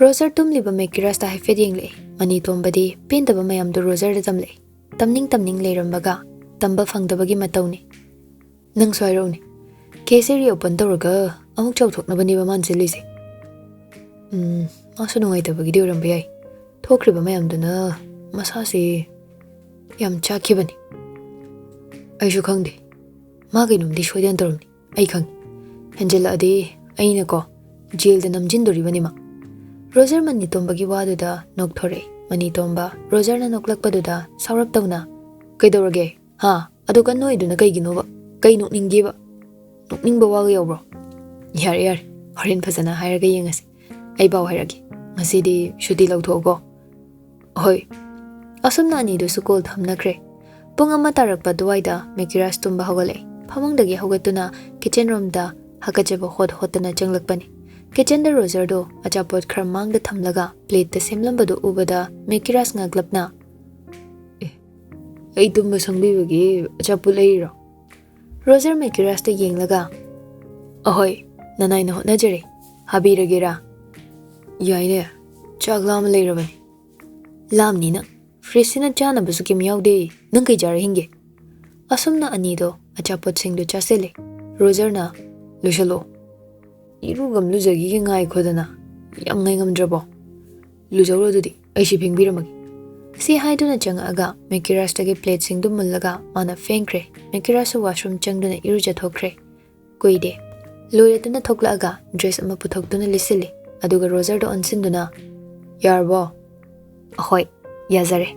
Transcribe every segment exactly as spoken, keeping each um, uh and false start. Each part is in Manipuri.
ꯔꯣꯖꯔ ꯇꯨꯝꯂꯤꯕ ꯃꯦꯀꯤꯔꯥꯁꯇ ꯍꯥꯏꯐꯦꯠ ꯌꯦꯡꯂꯛꯏ꯫ ꯃꯅꯤ ꯇꯣꯝꯕꯗꯤ ꯄꯦꯟꯗꯕ ꯃꯌꯥꯝꯗꯨ ꯔꯣꯖꯔꯗ ꯇꯝꯂꯛꯏ꯫ ꯇꯝꯅꯤꯡ ꯇꯝꯅꯤꯡ ꯂꯩꯔꯝꯕꯒ ꯇꯝꯕ ꯐꯪꯗꯕꯒꯤ ꯃꯇꯧꯅꯤ꯫ "ꯅꯪꯁꯨ ꯍꯥꯏꯔꯛꯎꯅꯦ, ꯀꯦꯁꯁꯦ ꯔꯤꯑꯣꯄꯟ ꯇꯧꯔꯒ ꯑꯃꯨꯛ ꯆꯥꯎꯊꯣꯛꯅꯕꯅꯦꯕ ꯃꯥꯅ ꯆꯦꯜꯂꯤꯁꯦ꯫ ꯎꯝ, ꯃꯥꯁꯨ ꯅꯨꯡꯉꯥꯏꯇꯕꯒꯤꯗꯤ ꯑꯣꯏꯔꯝꯕ ꯌꯥꯏ꯫ ꯊꯣꯛꯈ꯭ꯔꯤꯕ ꯃꯌꯥꯝꯗꯨꯅ ꯃꯁꯥꯁꯦ ꯌꯥꯝ ꯆꯥꯛꯈꯤꯕꯅꯤ꯫ ꯑꯩꯁꯨ ꯈꯪꯗꯦ, ꯃꯥ ꯀꯩꯅꯣꯝꯗꯤ ꯁꯣꯏꯗꯅ ꯇꯧꯔꯝꯅꯤ꯫ ꯑꯩ ꯈꯪꯉꯤ꯫ ꯍꯦꯟꯖꯜꯂꯛꯑꯗꯤ ꯑꯩꯅꯀꯣ ꯖꯦꯜꯗ ꯅꯝꯖꯤꯟꯗꯣꯔꯤꯕꯅꯤ ꯃꯥ꯫" ꯔꯣꯖꯔ ꯃꯅꯤ ꯇꯣꯝꯕꯒꯤ ꯋꯥꯗꯨꯗ ꯅꯣꯛꯊꯣꯔꯛꯏ꯫ ꯃꯅꯤ ꯇꯣꯝꯕ ꯔꯣꯖꯔꯅ ꯅꯣꯛꯂꯛꯄꯗꯨꯗ ꯁꯥꯎꯔꯞ ꯇꯧꯅ, "ꯀꯩꯗꯧꯔꯒꯦ? ꯍꯥ? ꯑꯗꯨ ꯀꯟꯅ ꯅꯣꯛꯏꯗꯨꯅ ꯀꯩꯒꯤꯅꯣꯕ? ꯀꯩ ꯅꯣꯛꯅꯤꯡꯒꯦꯕ? ꯅꯣꯛꯅꯤꯡꯕ ꯋꯥꯒ ꯌꯥꯎꯕ꯭ꯔꯣ? ꯌꯥꯔꯦ, ꯌꯥꯔꯦ, ꯍꯣꯔꯦꯟ ꯐꯖꯅ ꯍꯥꯏꯔꯒ ꯌꯦꯡꯉꯁꯤ꯫ ꯑꯩ ꯄꯥꯎ ꯍꯥꯏꯔꯛꯀꯦ꯫ ꯉꯁꯤꯗꯤ ꯁꯨꯇꯤ ꯂꯧꯊꯣꯛꯑꯣꯀꯣ꯫" "ꯍꯣꯏ꯫" ꯑꯁꯨꯝꯅ ꯑꯅꯤꯗꯨꯁꯨ ꯀꯣꯜ ꯊꯝꯅꯈ꯭ꯔꯦ꯫ ꯄꯨꯡ ꯑꯃ ꯇꯥꯔꯛꯄ ꯑꯗꯨꯋꯥꯏꯗ ꯃꯦꯀꯤꯔꯥꯁ ꯇꯨꯝꯕ ꯍꯧꯒꯠꯂꯛꯏ꯫ ꯐꯃꯨꯡꯗꯒꯤ ꯍꯧꯒꯠꯇꯨꯅ ꯀꯤꯆꯟ ꯔꯨꯝꯗ ꯍꯥꯀꯠꯆꯕ ꯍꯣꯠ ꯍꯣꯠꯇꯅ ꯆꯪꯂꯛꯄꯅꯤ꯫ ꯀꯤꯆꯟꯗ ꯔꯣꯖꯔꯗꯣ ꯑꯆꯥꯄꯣꯠ ꯈꯔ ꯃꯥꯡꯗ ꯊꯝꯂꯒ ꯄ꯭ꯂꯦꯠꯇ ꯁꯦꯝꯂꯝꯕꯗꯨ ꯎꯕꯗ ꯃꯦꯀꯤꯔꯥꯁ ꯉꯛꯂꯞꯅ, "ꯑꯦ, ꯑꯩ ꯇꯨꯝꯕ ꯁꯪꯕꯤꯕꯒꯤ ꯑꯆꯥꯄꯣꯠ ꯂꯩꯔꯤꯔꯣ?" ꯔꯣꯖꯔ ꯃꯦꯀꯤꯔꯥꯁꯇ ꯌꯦꯡꯂꯒ, "ꯑꯍꯣꯏ, ꯅꯅꯥꯏꯅ ꯍꯣꯠꯅꯖꯔꯦ꯫ ꯍꯥꯕꯤꯔꯒꯦꯔꯥ?" "ꯌꯥꯏꯅꯦ, ꯆꯥꯛ ꯂꯥꯝꯃ ꯂꯩꯔꯕꯅꯤ꯫" "ꯂꯥꯝꯅꯤ ꯅꯪ꯫ ꯐ꯭ꯔꯤꯖꯁꯤꯅ ꯆꯥꯅꯕꯁꯨ ꯀꯩꯝ ꯌꯥꯎꯗꯦ꯫ ꯅꯪ ꯀꯩ ꯆꯥꯔ ꯍꯤꯡꯒꯦ?" ꯑꯁꯨꯝꯅ ꯑꯅꯤꯗꯣ ꯑꯆꯥꯄꯣꯠꯁꯤꯡꯗꯨ ꯆꯥꯁꯤꯜꯂꯦ꯫ ꯔꯣꯖꯔꯅ, "ꯂꯣꯏꯁꯜꯂꯣ꯫ ꯏꯔꯨꯒꯝ ꯂꯨꯖꯈꯤꯒꯦ ꯉꯥꯏꯈꯣꯗꯅ꯫ ꯌꯥꯝ ꯉꯥꯏꯉꯝꯗ꯭ꯔꯕꯣ? ꯂꯨꯖꯧꯔꯣ ꯑꯗꯨꯗꯤ, ꯑꯩ ꯁꯤ ꯐꯦꯡꯕꯤꯔꯝꯃꯒꯦ꯫" ꯁꯤ ꯍꯥꯏꯗꯨꯅ ꯆꯪꯉꯛꯑꯒ ꯃꯦꯀꯤꯔꯥꯁꯇꯒꯤ ꯄ꯭ꯂꯦꯠꯁꯤꯡꯗꯨ ꯃꯨꯜꯂꯒ ꯃꯥꯅ ꯐꯦꯡꯈ꯭ꯔꯦ꯫ ꯃꯦꯀꯤꯔꯥꯁꯁꯨ ꯋꯥꯁꯔꯨꯝ ꯆꯪꯗꯨꯅ ꯏꯔꯨꯖꯊꯣꯛꯈ꯭ꯔꯦ꯫ ꯀꯨꯏꯗꯦ꯫ ꯂꯣꯏꯔꯗꯨꯅ ꯊꯣꯛꯂꯛꯑꯒ ꯗ꯭ꯔꯦꯁ ꯑꯃ ꯄꯨꯊꯣꯛꯇꯨꯅ ꯂꯤꯠꯁꯤꯜꯂꯤ꯫ ꯑꯗꯨꯒ ꯔꯣꯖꯔꯗ ꯑꯣꯟꯁꯤꯟꯗꯨꯅ, "ꯌꯥꯔꯕꯣ?" "ꯑꯍꯣꯏ, ꯌꯥꯖꯔꯦ꯫"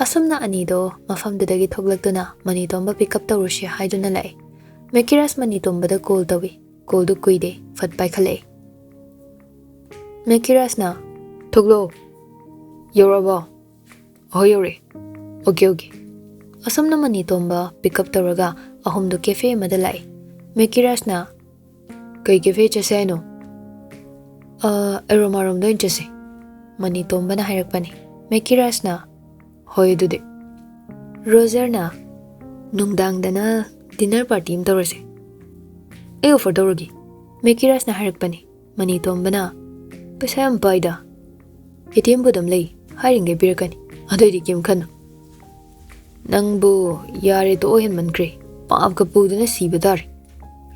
ꯑꯁꯨꯝꯅ ꯑꯅꯤꯗꯣ ꯃꯐꯝꯗꯨꯗꯒꯤ ꯊꯣꯛꯂꯛꯇꯨꯅ ꯃꯅꯤ ꯇꯣꯝꯕ ꯄꯤꯛ ꯑꯞ ꯇꯧꯔꯨꯁꯤ ꯍꯥꯏꯗꯨꯅ ꯂꯥꯛꯏ꯫ ꯃꯦꯀꯤꯔꯥꯁ ꯃꯅꯤ ꯇꯣꯝꯕꯗ ꯀꯣꯜ ꯇꯧꯏ꯫ ꯀꯣꯜꯗꯨ ꯀꯨꯏꯗꯦ, ꯐꯠ ꯄꯥꯏꯈꯠꯂꯛꯏ꯫ ꯃꯦꯀꯤꯔꯥꯁꯅ, "ꯊꯣꯛꯂꯛꯑꯣ꯫" "ꯌꯧꯔꯛꯑꯕꯣ?" "ꯑꯍꯣꯏ, ꯌꯧꯔꯛꯑꯦ꯫" "Okay, okay." ꯑꯁꯨꯝꯅ ꯃꯅꯤ ꯇꯣꯝꯕ ꯄꯤꯛ ꯑꯞ ꯇꯧꯔꯒ ꯑꯍꯨꯝꯗꯨ ꯀꯦꯐꯦ ꯑꯃꯗ ꯂꯥꯛꯏ꯫ ꯃꯦꯀꯤꯔꯥꯁꯅ, "ꯀꯩ ꯀꯦꯐꯦ ꯆꯠꯁꯦ ꯍꯥꯏꯅꯣ?" "ꯑ, ꯑꯦꯔꯣꯃꯥꯔꯣꯝꯗ ꯑꯣꯏꯅ ꯆꯠꯁꯦ," ꯃꯅꯤ ꯇꯣꯝꯕꯅ ꯍꯥꯏꯔꯛꯄꯅꯤ꯫ ꯃꯦꯀꯤꯔꯥꯁꯅ, "ꯍꯣꯏ ꯑꯗꯨꯗꯤ꯫" ꯔꯣꯖꯔꯅ, "ꯅꯨꯡꯗꯥꯡꯗꯅ ꯗꯤꯟꯅꯔ ꯄꯥꯔꯇꯤ ꯑꯃ ꯇꯧꯔꯁꯦ꯫ ꯑꯩ ꯑꯣꯐꯔ ꯇꯧꯔꯒꯦ," ꯃꯦꯀꯤꯔꯥꯁꯅ ꯍꯥꯏꯔꯛꯄꯅꯤ꯫ ꯃꯅꯤ ꯇꯣꯝꯕꯅ, ꯄꯩꯁꯥ ꯌꯥꯝ ꯄꯥꯏꯗ꯫ ꯑꯦ ꯇꯤ ꯑꯦꯝꯕꯨ ꯑꯗꯨꯝ ꯂꯩ, ꯍꯥꯏꯔꯤꯉꯩ ꯄꯤꯔꯛꯀꯅꯤ꯫ ꯑꯗꯨꯏꯗꯤ ꯀꯩꯝ ꯈꯟꯅꯨ꯫ ꯅꯪꯕꯨ ꯌꯥꯔꯦ ꯇꯣꯛꯑꯣ, ꯍꯦꯟꯃꯟꯈ꯭ꯔꯦ꯫ ꯄꯥꯞꯀ ꯄꯨꯗꯨꯅ ꯁꯤꯕ ꯇꯥꯔꯦ꯫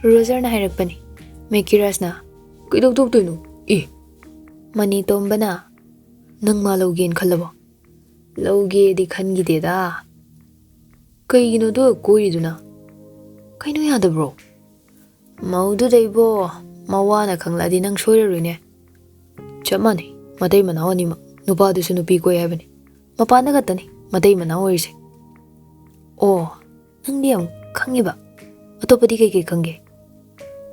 ꯔꯣꯖꯔꯅ ꯍꯥꯏꯔꯛꯄꯅꯤ꯫ ꯃꯦꯀꯤꯔꯥꯖꯅ, "ꯀꯩꯗꯧ ꯇꯣꯛꯇꯣꯏꯅꯣ? ꯑꯦ!" ꯃꯅꯤ ꯇꯣꯝꯕꯅ, "ꯅꯪ ꯃꯥ ꯂꯧꯒꯦꯅ ꯈꯜꯂꯕꯣ?" "ꯂꯧꯒꯦꯗꯤ ꯈꯟꯈꯤꯗꯦꯗ꯫ ꯀꯩꯒꯤꯅꯣ ꯑꯗꯨꯒ ꯀꯣꯏꯔꯤꯗꯨꯅ? ꯀꯩꯅꯣ ꯌꯥꯗꯕ꯭ꯔꯣ?" "ꯃꯧꯗꯨꯗꯩꯕꯣ, ꯃꯋꯥꯅ ꯈꯪꯂꯛꯑꯗꯤ ꯅꯪ ꯁꯣꯏꯔꯔꯣꯏꯅꯦ꯫ ꯆꯞ ꯃꯥꯟꯅꯩ, ꯃꯇꯩ ꯃꯅꯥꯎ ꯑꯅꯤꯃꯛ꯫ ꯅꯨꯄꯥꯗꯨꯁꯨ ꯅꯨꯄꯤ ꯀꯣꯏ ꯍꯥꯏꯕꯅꯤ꯫ ꯃꯄꯥꯟꯗ ꯈꯛꯇꯅꯤ ꯃꯇꯩ ꯃꯅꯥꯎ ꯑꯣꯏꯔꯤꯁꯦ꯫" "ꯑꯣ, ꯅꯪꯗꯤ ꯌꯥꯝ ꯈꯪꯉꯤꯕ꯫ ꯑꯇꯣꯞꯄꯗꯤ ꯀꯩꯀꯩ ꯈꯪꯒꯦ?"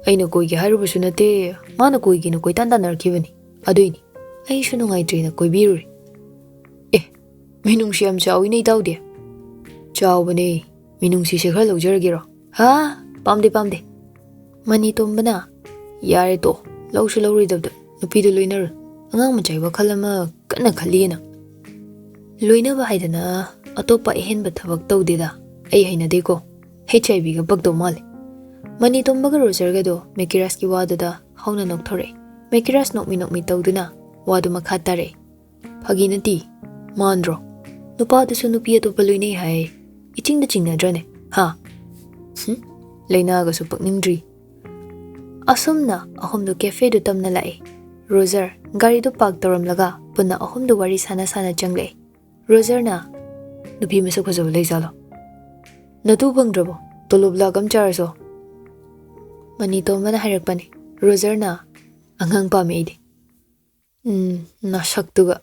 "ꯑꯩꯅ ꯀꯣꯏꯒꯦ ꯍꯥꯏꯔꯨꯕꯁꯨ ꯅꯠꯇꯦ, ꯃꯥꯅ ꯀꯣꯏꯒꯦꯅ ꯀꯣꯏꯇꯥꯟ ꯇꯥꯟꯅꯔꯛꯈꯤꯕꯅꯤ꯫ ꯑꯗꯨꯏꯅꯤ꯫ ꯑꯩꯁꯨ ꯅꯨꯡꯉꯥꯏꯇ꯭ꯔꯦꯅ ꯀꯣꯏꯕꯤꯔꯨꯔꯦ꯫" "ꯑꯦ, ꯃꯤꯅꯨꯡꯁꯤ ꯌꯥꯝ ꯆꯥꯎꯏꯅꯦ ꯏꯇꯥꯎꯗꯤ꯫" "ꯆꯥꯎꯕꯅꯦ꯫ ꯃꯤꯅꯨꯡꯁꯤꯁꯦ ꯈꯔ ꯂꯧꯖꯔꯒꯦꯔꯣ?" "ꯍꯥ? ꯄꯥꯝꯗꯦ, ꯄꯥꯝꯗꯦ꯫" ꯃꯅꯤ ꯇꯣꯝꯕꯅ, "ꯌꯥꯔꯦ ꯇꯣ, ꯂꯧꯁꯨ ꯂꯧꯔꯣꯏꯗꯕꯗ꯫ ꯅꯨꯄꯤꯗꯨ ꯂꯣꯏꯅꯔꯨ꯫ ꯑꯉꯥꯡ ꯃꯆꯥꯒꯤ ꯋꯥꯈꯜ ꯑꯃ ꯀꯟꯅ ꯈꯜꯂꯤꯌꯦꯅ꯫ ꯂꯣꯏꯅꯕ ꯍꯥꯏꯗꯅ ꯑꯇꯣꯞꯄ ꯑꯍꯦꯟꯕ ꯊꯕꯛ ꯇꯧꯗꯦꯗ꯫ ꯑꯩ ꯍꯩꯅꯗꯦꯀꯣ꯫ ꯍꯩꯆ ꯑꯥꯏ ꯚꯤꯒ ꯄꯛꯇꯧ ꯃꯥꯜꯂꯦ꯫" ꯃꯅꯤ ꯇꯣꯝꯕꯒ ꯔꯣꯖꯔꯒꯗꯣ ꯃꯦꯀꯤꯔꯥꯖꯀꯤ ꯋꯥꯗꯨꯗ ꯍꯧꯅ ꯅꯣꯛꯊꯣꯔꯛꯑꯦ꯫ ꯃꯦꯀꯤꯔꯥꯖ ꯅꯣꯛꯃꯤ ꯅꯣꯛꯃꯤ ꯇꯧꯗꯨꯅ ꯋꯥꯗꯨ ꯃꯈꯥ ꯇꯥꯔꯛꯑꯦ꯫ "ꯐꯥꯒꯤ ꯅꯠꯇꯤ꯫ ꯃꯥꯟꯗ꯭ꯔꯣ? ꯅꯨꯄꯥꯗꯨꯁꯨ ꯅꯨꯄꯤ ꯑꯇꯣꯞꯄ ꯂꯣꯏꯅꯩ ꯍꯥꯏ꯫ ꯏꯆꯤꯡꯗ ꯆꯤꯡꯅꯗ꯭ꯔꯅꯦ? ꯍꯥ? ꯍꯨꯝ? ꯂꯩꯅꯥꯒꯁꯨ ꯄꯛꯅꯤꯡꯗ꯭ꯔꯤ꯫" ꯑꯁꯨꯝꯅ ꯑꯍꯨꯝꯗꯨ ꯀꯦꯐꯦꯗꯨ ꯇꯝꯅ ꯂꯥꯛꯑꯦ꯫ ꯔꯣꯖꯔ ꯒꯥꯔꯤꯗꯨ ꯄꯥꯔꯛ ꯇꯧꯔꯝꯂꯒ ꯄꯨꯟꯅ ꯑꯍꯨꯝꯗꯨ ꯋꯥꯔꯤ ꯁꯥꯟꯅ ꯁꯥꯟꯅ ꯆꯪꯂꯛꯑꯦ꯫ ꯔꯣꯖꯔꯅ, "ꯅꯨꯄꯤ ꯃꯁꯛ ꯐꯖꯕ ꯂꯩꯖꯥꯠꯂꯣ? ꯅꯇꯨ ꯐꯪꯗ꯭ꯔꯕꯣ? ꯇꯣꯂꯣꯞ ꯂꯥꯛ ꯑꯃ ꯆꯥꯔꯁꯨ?" ꯃꯅꯤ ꯇꯣꯝꯕꯅ ꯍꯥꯏꯔꯛꯄꯅꯤ꯫ ꯔꯣꯖꯔꯅ, "ꯑꯉꯥꯡ ꯄꯥꯝꯃꯦ ꯑꯩꯗꯤ꯫" "ꯎꯝ, ꯅꯁꯛꯇꯨꯒ꯫"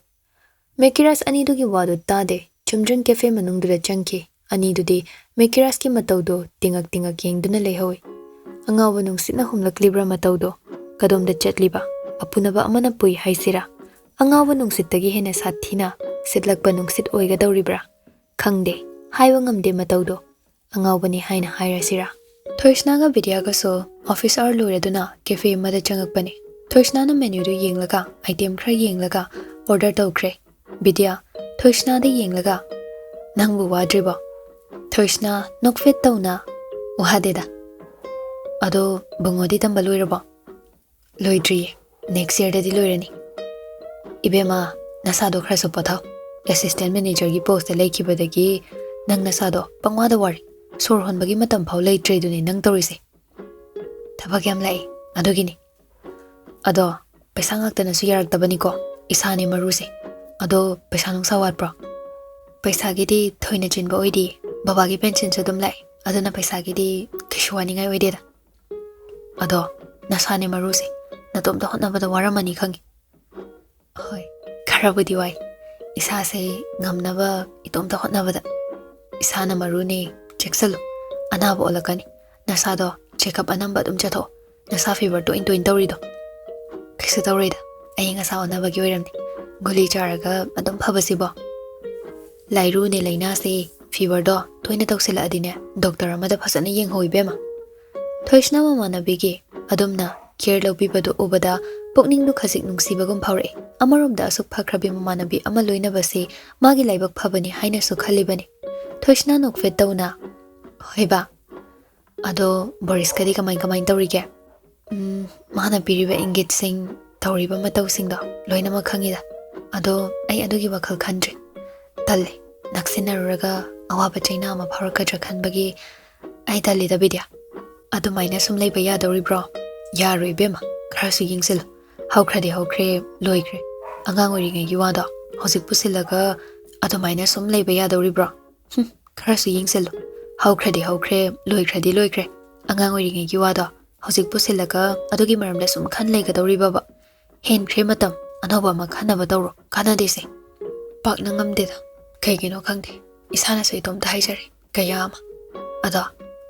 ꯃꯦꯀꯤꯔꯥꯁ ꯑꯅꯤꯗꯨꯒꯤ ꯋꯥꯗꯨ ꯇꯥꯗꯦ꯫ ꯆꯨꯝꯗ꯭ꯔꯤꯡ ꯀꯦꯐꯦ ꯃꯅꯨꯡꯗꯨꯗ ꯆꯪꯈꯤ꯫ ꯑꯅꯤꯗꯨꯗꯤ ꯃꯦꯀꯤꯔꯥꯁꯀꯤ ꯃꯇꯧꯗꯣ ꯇꯤꯡꯉꯛ ꯇꯤꯡꯉꯛ ꯌꯦꯡꯗꯨꯅ ꯂꯩꯍꯧꯏ꯫ ꯑꯉꯥꯎꯕ ꯅꯨꯡꯁꯤꯠꯅ ꯍꯨꯝꯂꯛꯂꯤꯕ꯭ꯔꯥ ꯃꯇꯧꯗꯣ? ꯀꯗꯣꯝꯗ ꯆꯠꯂꯤꯕ? ꯑꯄꯨꯅꯕ ꯑꯃꯅ ꯄꯨꯏ ꯍꯥꯏꯁꯤꯔꯥ? ꯑꯉꯥꯎꯕ ꯅꯨꯡꯁꯤꯠꯇꯒꯤ ꯍꯦꯟꯅ ꯁꯥꯊꯤꯅ ꯁꯤꯠꯂꯛꯄ ꯅꯨꯡꯁꯤꯠ ꯑꯣꯏꯒꯗꯧꯔꯤꯕ꯭ꯔꯥ? ꯈꯪꯗꯦ, ꯍꯥꯏꯕ ꯉꯝꯗꯦ ꯃꯇꯧꯗꯣ꯫ ꯑꯉꯥꯎꯕꯅꯤ ꯍꯥꯏꯅ ꯍꯥꯏꯔꯁꯤꯔꯥ? ꯊꯣꯏꯁꯅꯥꯒ ꯕꯤꯗ꯭ꯌꯥꯒꯁꯨ ꯑꯣꯐꯤꯁ ꯑꯋꯥꯔ ꯂꯣꯏꯔꯗꯨꯅ ꯀꯦꯐꯦ ꯑꯃꯗ ꯆꯪꯉꯛꯄꯅꯤ꯫ ꯊꯣꯏꯁꯅꯥꯅ ꯃꯦꯅ꯭ꯌꯨꯗꯨ ꯌꯦꯡꯂꯒ ꯑꯥꯏꯇꯦꯝ ꯈꯔ ꯌꯦꯡꯂꯒ ꯑꯣꯔꯗꯔ ꯇꯧꯈ꯭ꯔꯦ꯫ ꯕꯤꯗ꯭ꯌꯥ, ꯊꯣꯏꯁꯅꯥꯗ ꯌꯦꯡꯂꯒ, "ꯅꯪꯕꯨ ꯋꯥꯗ꯭ꯔꯤꯕꯣ?" ꯊꯣꯏꯁꯅꯥ ꯅꯣꯛꯐꯦꯠ ꯇꯧꯅ, "ꯋꯥꯗꯦꯗ꯫" "ꯑꯗꯣ ꯕꯨꯡꯉꯣꯗꯤ ꯇꯝꯕ ꯂꯣꯏꯔꯕꯣ?" "ꯂꯣꯏꯗ꯭ꯔꯤꯌꯦ, ꯅꯦꯛꯁ ꯌꯔꯗꯗꯤ ꯂꯣꯏꯔꯅꯤ꯫" ꯏꯕꯦꯝꯃ, ꯅꯁꯥꯗꯣ ꯈꯔꯁꯨ ꯄꯣꯊꯥꯎ꯫ ꯑꯦꯁꯤꯁꯇꯦꯟ ꯃꯦꯅꯦꯖꯔꯒꯤ ꯄꯣꯁꯇ ꯂꯩꯈꯤꯕꯗꯒꯤ ꯅꯪ ꯅꯁꯥꯗꯣ ꯄꯪꯋꯥꯗ ꯋꯥꯔꯤ꯫ ꯁꯣꯔ ꯍꯣꯟꯕꯒꯤ ꯃꯇꯝ ꯐꯥꯎ ꯂꯩꯇ꯭ꯔꯦꯗꯨꯅꯤ ꯅꯪ ꯇꯧꯔꯤꯁꯦ꯫ ꯊꯕꯛ ꯌꯥꯝ ꯂꯥꯛꯏ, ꯑꯗꯨꯒꯤꯅꯤ꯫ ꯑꯗꯣ ꯄꯩꯁꯥ ꯉꯥꯛꯇꯅꯁꯨ ꯌꯥꯔꯛꯇꯕꯅꯤꯀꯣ, ꯏꯁꯥꯅꯦ ꯃꯔꯨꯁꯦ꯫ ꯑꯗꯣ ꯄꯩꯁꯥ ꯅꯨꯡꯁꯥ ꯋꯥꯠꯄ꯭ꯔꯣ? ꯄꯩꯁꯥꯒꯤꯗꯤ ꯊꯣꯏꯅ ꯆꯤꯟꯕ ꯑꯣꯏꯗꯦ꯫ ꯕꯕꯥꯒꯤ ꯄꯦꯟꯁꯤꯟꯁꯨ ꯑꯗꯨꯝ ꯂꯥꯛꯑꯦ, ꯑꯗꯨꯅ ꯄꯩꯁꯥꯒꯤꯗꯤ ꯀꯩꯁꯨ ꯋꯥꯅꯤꯡꯉꯥꯏ ꯑꯣꯏꯗꯦꯗ꯫ ꯑꯗꯣ ꯅꯁꯥꯅꯦ ꯃꯔꯨꯁꯦ꯫ ꯅꯇꯣꯝꯇ ꯍꯣꯠꯅꯕꯗ ꯋꯥꯔꯝꯃꯅꯤ ꯈꯪꯉꯤ꯫ ꯍꯣꯏ, ꯈꯔꯕꯨꯗꯤ ꯋꯥꯏ꯫ ꯏꯁꯥꯁꯦ ꯉꯝꯅꯕ ꯏꯇꯣꯝꯇ ꯍꯣꯠꯅꯕꯗ꯫ ꯏꯁꯥꯅ ꯃꯔꯨꯅꯦ, ꯆꯦꯛꯁꯜꯂꯨ꯫ ꯑꯅꯥꯕ ꯑꯣꯜꯂꯛꯀꯅꯤ꯫ ꯅꯁꯥꯗꯣ ꯆꯦꯛꯑꯞ ꯑꯅꯝꯕ ꯑꯗꯨꯝ ꯆꯠꯊꯣꯛꯑꯣ꯫ ꯅꯁꯥ ꯐꯤꯚꯔ ꯇꯣꯏꯅ ꯇꯣꯏꯅ ꯇꯧꯔꯤꯗꯣ꯫ ꯀꯩꯁꯨ ꯇꯧꯔꯣꯏꯗ, ꯑꯏꯪ ꯑꯁꯥ ꯑꯣꯟꯅꯕꯒꯤ ꯑꯣꯏꯔꯝꯅꯤ꯫ ꯒꯨꯂꯤ ꯆꯥꯔꯒ ꯑꯗꯨꯝ ꯐꯕꯁꯤꯕꯣ꯫ ꯂꯥꯏꯔꯨꯅꯦ ꯂꯥꯏꯅꯥꯁꯦ, ꯐꯤꯚꯔꯗꯣ ꯇꯣꯏꯅ ꯇꯧꯁꯤꯜꯂꯛꯑꯗꯤꯅꯦ, ꯗꯣꯛꯇꯔ ꯑꯃꯗ ꯐꯖꯅ ꯌꯦꯡꯍꯧ ꯏꯕꯦꯝꯃ꯫ ꯊꯣꯏꯁꯅꯥ ꯃꯃꯥꯟꯅꯕꯤꯒꯤ ꯑꯗꯨꯝꯅ ꯀꯦꯌꯔ ꯂꯧꯕꯤꯕꯗꯨ ꯎꯕꯗ ꯄꯨꯛꯅꯤꯡꯗꯨ ꯈꯖꯤꯛ ꯅꯨꯡꯁꯤꯕꯒꯨꯝ ꯐꯥꯎꯔꯛꯏ꯫ ꯑꯃꯔꯣꯝꯗ ꯑꯁꯨꯛ ꯐꯈ꯭ꯔꯕꯤ ꯃꯃꯥꯟꯅꯕꯤ ꯑꯃ ꯂꯣꯏꯅꯕꯁꯤ ꯃꯥꯒꯤ ꯂꯥꯏꯕꯛ ꯐꯕꯅꯤ ꯍꯥꯏꯅꯁꯨ ꯈꯜꯂꯤꯕꯅꯤ꯫ ꯊꯣꯏꯁꯅꯥ ꯅꯣꯛꯐꯦꯠ ꯇꯧꯅ, "ꯍꯣꯏꯕ, ꯑꯗꯣ ꯕꯣꯔꯤꯁꯀꯗꯤ ꯀꯃꯥꯏ ꯀꯃꯥꯏ ꯇꯧꯔꯤꯒꯦ?" "ꯎꯝ, ꯃꯥꯅ ꯄꯤꯔꯤꯕ ꯏꯪꯒꯤꯠꯁꯤꯡ, ꯇꯧꯔꯤꯕ ꯃꯇꯧꯁꯤꯡꯗꯣ ꯂꯣꯏꯅꯃꯛ ꯈꯪꯉꯤꯗ꯫ ꯑꯗꯣ ꯑꯩ ꯑꯗꯨꯒꯤ ꯋꯥꯈꯜ ꯈꯟꯗ꯭ꯔꯤ꯫ ꯇꯜꯂꯤ, ꯅꯛꯁꯤꯟꯅꯔꯨꯔꯒ ꯑꯋꯥꯕ ꯆꯩꯅꯥ ꯑꯃ ꯐꯥꯎꯔꯛꯀꯗ꯭ꯔꯥ ꯈꯟꯕꯒꯤ ꯑꯩ ꯇꯜꯂꯤꯗ ꯕꯤꯗ꯭ꯌꯥ꯫ ꯑꯗꯨꯃꯥꯏꯅ ꯁꯨꯝ ꯂꯩꯕ ꯌꯥꯗꯧꯔꯤꯕ꯭ꯔꯣ? ꯌꯥꯔꯣꯏ ꯏꯕꯦꯝꯃ, ꯈꯔꯁꯨ ꯌꯦꯡꯁꯤꯜꯂꯨ꯫ ꯍꯧꯈ꯭ꯔꯗꯤ ꯍꯧꯈ꯭ꯔꯦ, ꯂꯣꯏꯈ꯭ꯔꯦ꯫ ꯑꯉꯥꯡ ꯑꯣꯏꯔꯤꯉꯩꯒꯤ ꯋꯥꯗꯣ ꯍꯧꯖꯤꯛ ꯄꯨꯁꯤꯜꯂꯒ ꯑꯗꯨꯃꯥꯏꯅ ꯁꯨꯝ ꯂꯩꯕ ꯌꯥꯗꯧꯔꯤꯕ꯭ꯔꯣ? ꯍꯨꯝ, ꯈꯔꯁꯨ ꯌꯦꯡꯁꯤꯜꯂꯨ꯫ ꯍꯧꯈ꯭ꯔꯗꯤ ꯍꯧꯈ꯭ꯔꯦ, ꯂꯣꯏꯈ꯭ꯔꯗꯤ ꯂꯣꯏꯈ꯭ꯔꯦ꯫ ꯑꯉꯥꯡ ꯑꯣꯏꯔꯤꯉꯩꯒꯤ ꯋꯥꯗꯣ ꯍꯧꯖꯤꯛ ꯄꯨꯁꯤꯜꯂꯒ ꯑꯗꯨꯒꯤ ꯃꯔꯝꯗ ꯁꯨꯝ ꯈꯟ ꯂꯩꯒꯗꯧꯔꯤꯕꯕ? ꯍꯦꯟꯈ꯭ꯔꯦ ꯃꯇꯝ, ꯑꯅꯧꯕ ꯑꯃ ꯈꯟꯅꯕ ꯇꯧꯔꯣ, ꯀꯥꯟꯅꯗꯦꯁꯦ꯫ ꯄꯥꯛꯅ ꯉꯝꯗꯦꯗ, ꯀꯩꯒꯤꯅꯣ ꯈꯪꯗꯦ, ꯏꯁꯥꯅꯁꯨ ꯏꯇꯣꯝꯇ ꯍꯥꯏꯖꯔꯤ, ꯀꯌꯥ ꯑꯃ꯫ ꯑꯗꯣ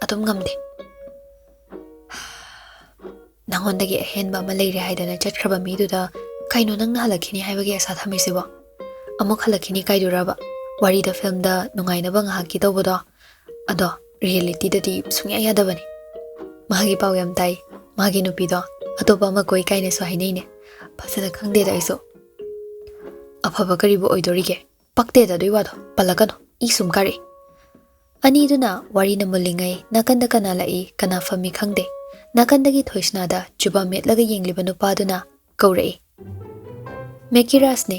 ꯑꯗꯨꯝ ꯉꯝꯗꯦ꯫ ꯅꯉꯣꯟꯗꯒꯤ ꯑꯍꯦꯟꯕ ꯑꯃ ꯂꯩꯔꯦ ꯍꯥꯏꯗꯅ ꯆꯠꯈ꯭ꯔꯕ ꯃꯤꯗꯨꯗ ꯀꯩꯅꯣ ꯅꯪꯅ ꯍꯜꯂꯛꯈꯤꯅꯤ ꯍꯥꯏꯕꯒꯤ ꯑꯁꯥ ꯊꯝꯃꯤꯁꯤꯕꯣ? ꯑꯃꯨꯛ ꯍꯜꯂꯛꯈꯤꯅꯤ ꯀꯥꯏꯗꯨꯔꯕ? ꯋꯥꯔꯤꯗ, ꯐꯤꯂꯝꯗ ꯅꯨꯡꯉꯥꯏꯅꯕ ꯉꯥꯏꯍꯥꯛꯀꯤ ꯇꯧꯕꯗꯣ, ꯑꯗꯣ ꯔꯤꯌꯦꯂꯤꯇꯤꯗꯗꯤ ꯁꯨꯡꯌꯥ ꯌꯥꯗꯕꯅꯤ꯫ ꯃꯥꯒꯤ ꯄꯥꯎ ꯌꯥꯝ ꯇꯥꯏ, ꯃꯥꯒꯤ ꯅꯨꯄꯤꯗꯣ ꯑꯇꯣꯞꯄ ꯑꯃ ꯀꯣꯏ ꯀꯥꯏꯅꯁꯨ ꯍꯥꯏꯅꯩꯅꯦ꯫ ꯐꯖꯅ ꯈꯪꯗꯦꯗ ꯑꯩꯁꯨ꯫ ꯑꯐꯕ ꯀꯔꯤꯕꯨ ꯑꯣꯏꯗꯣꯔꯤꯒꯦ? ꯄꯛꯇꯦꯗ ꯑꯗꯨꯏ ꯋꯥꯗꯣ ꯄꯜꯂꯛꯀꯅꯨ, ꯏ ꯁꯨꯝ ꯀꯥꯔꯛꯏ꯫ ꯑꯅꯤꯗꯨꯅ ꯋꯥꯔꯤꯅ ꯃꯨꯜꯂꯤꯉꯩ ꯅꯥꯀꯟꯗ ꯀꯅꯥ ꯂꯥꯛꯏ, ꯀꯅꯥ ꯐꯝꯃꯤ ꯈꯪꯗꯦ꯫ ꯅꯥꯀꯟꯗꯒꯤ ꯊꯣꯏꯁꯅꯥꯗ ꯆꯨꯕꯥ ꯃꯦꯠꯂꯒ ꯌꯦꯡꯂꯤꯕ ꯅꯨꯄꯥꯗꯨꯅ ꯀꯧꯔꯛꯏ꯫ ꯃꯦꯀꯤꯔꯥꯖꯅꯦ꯫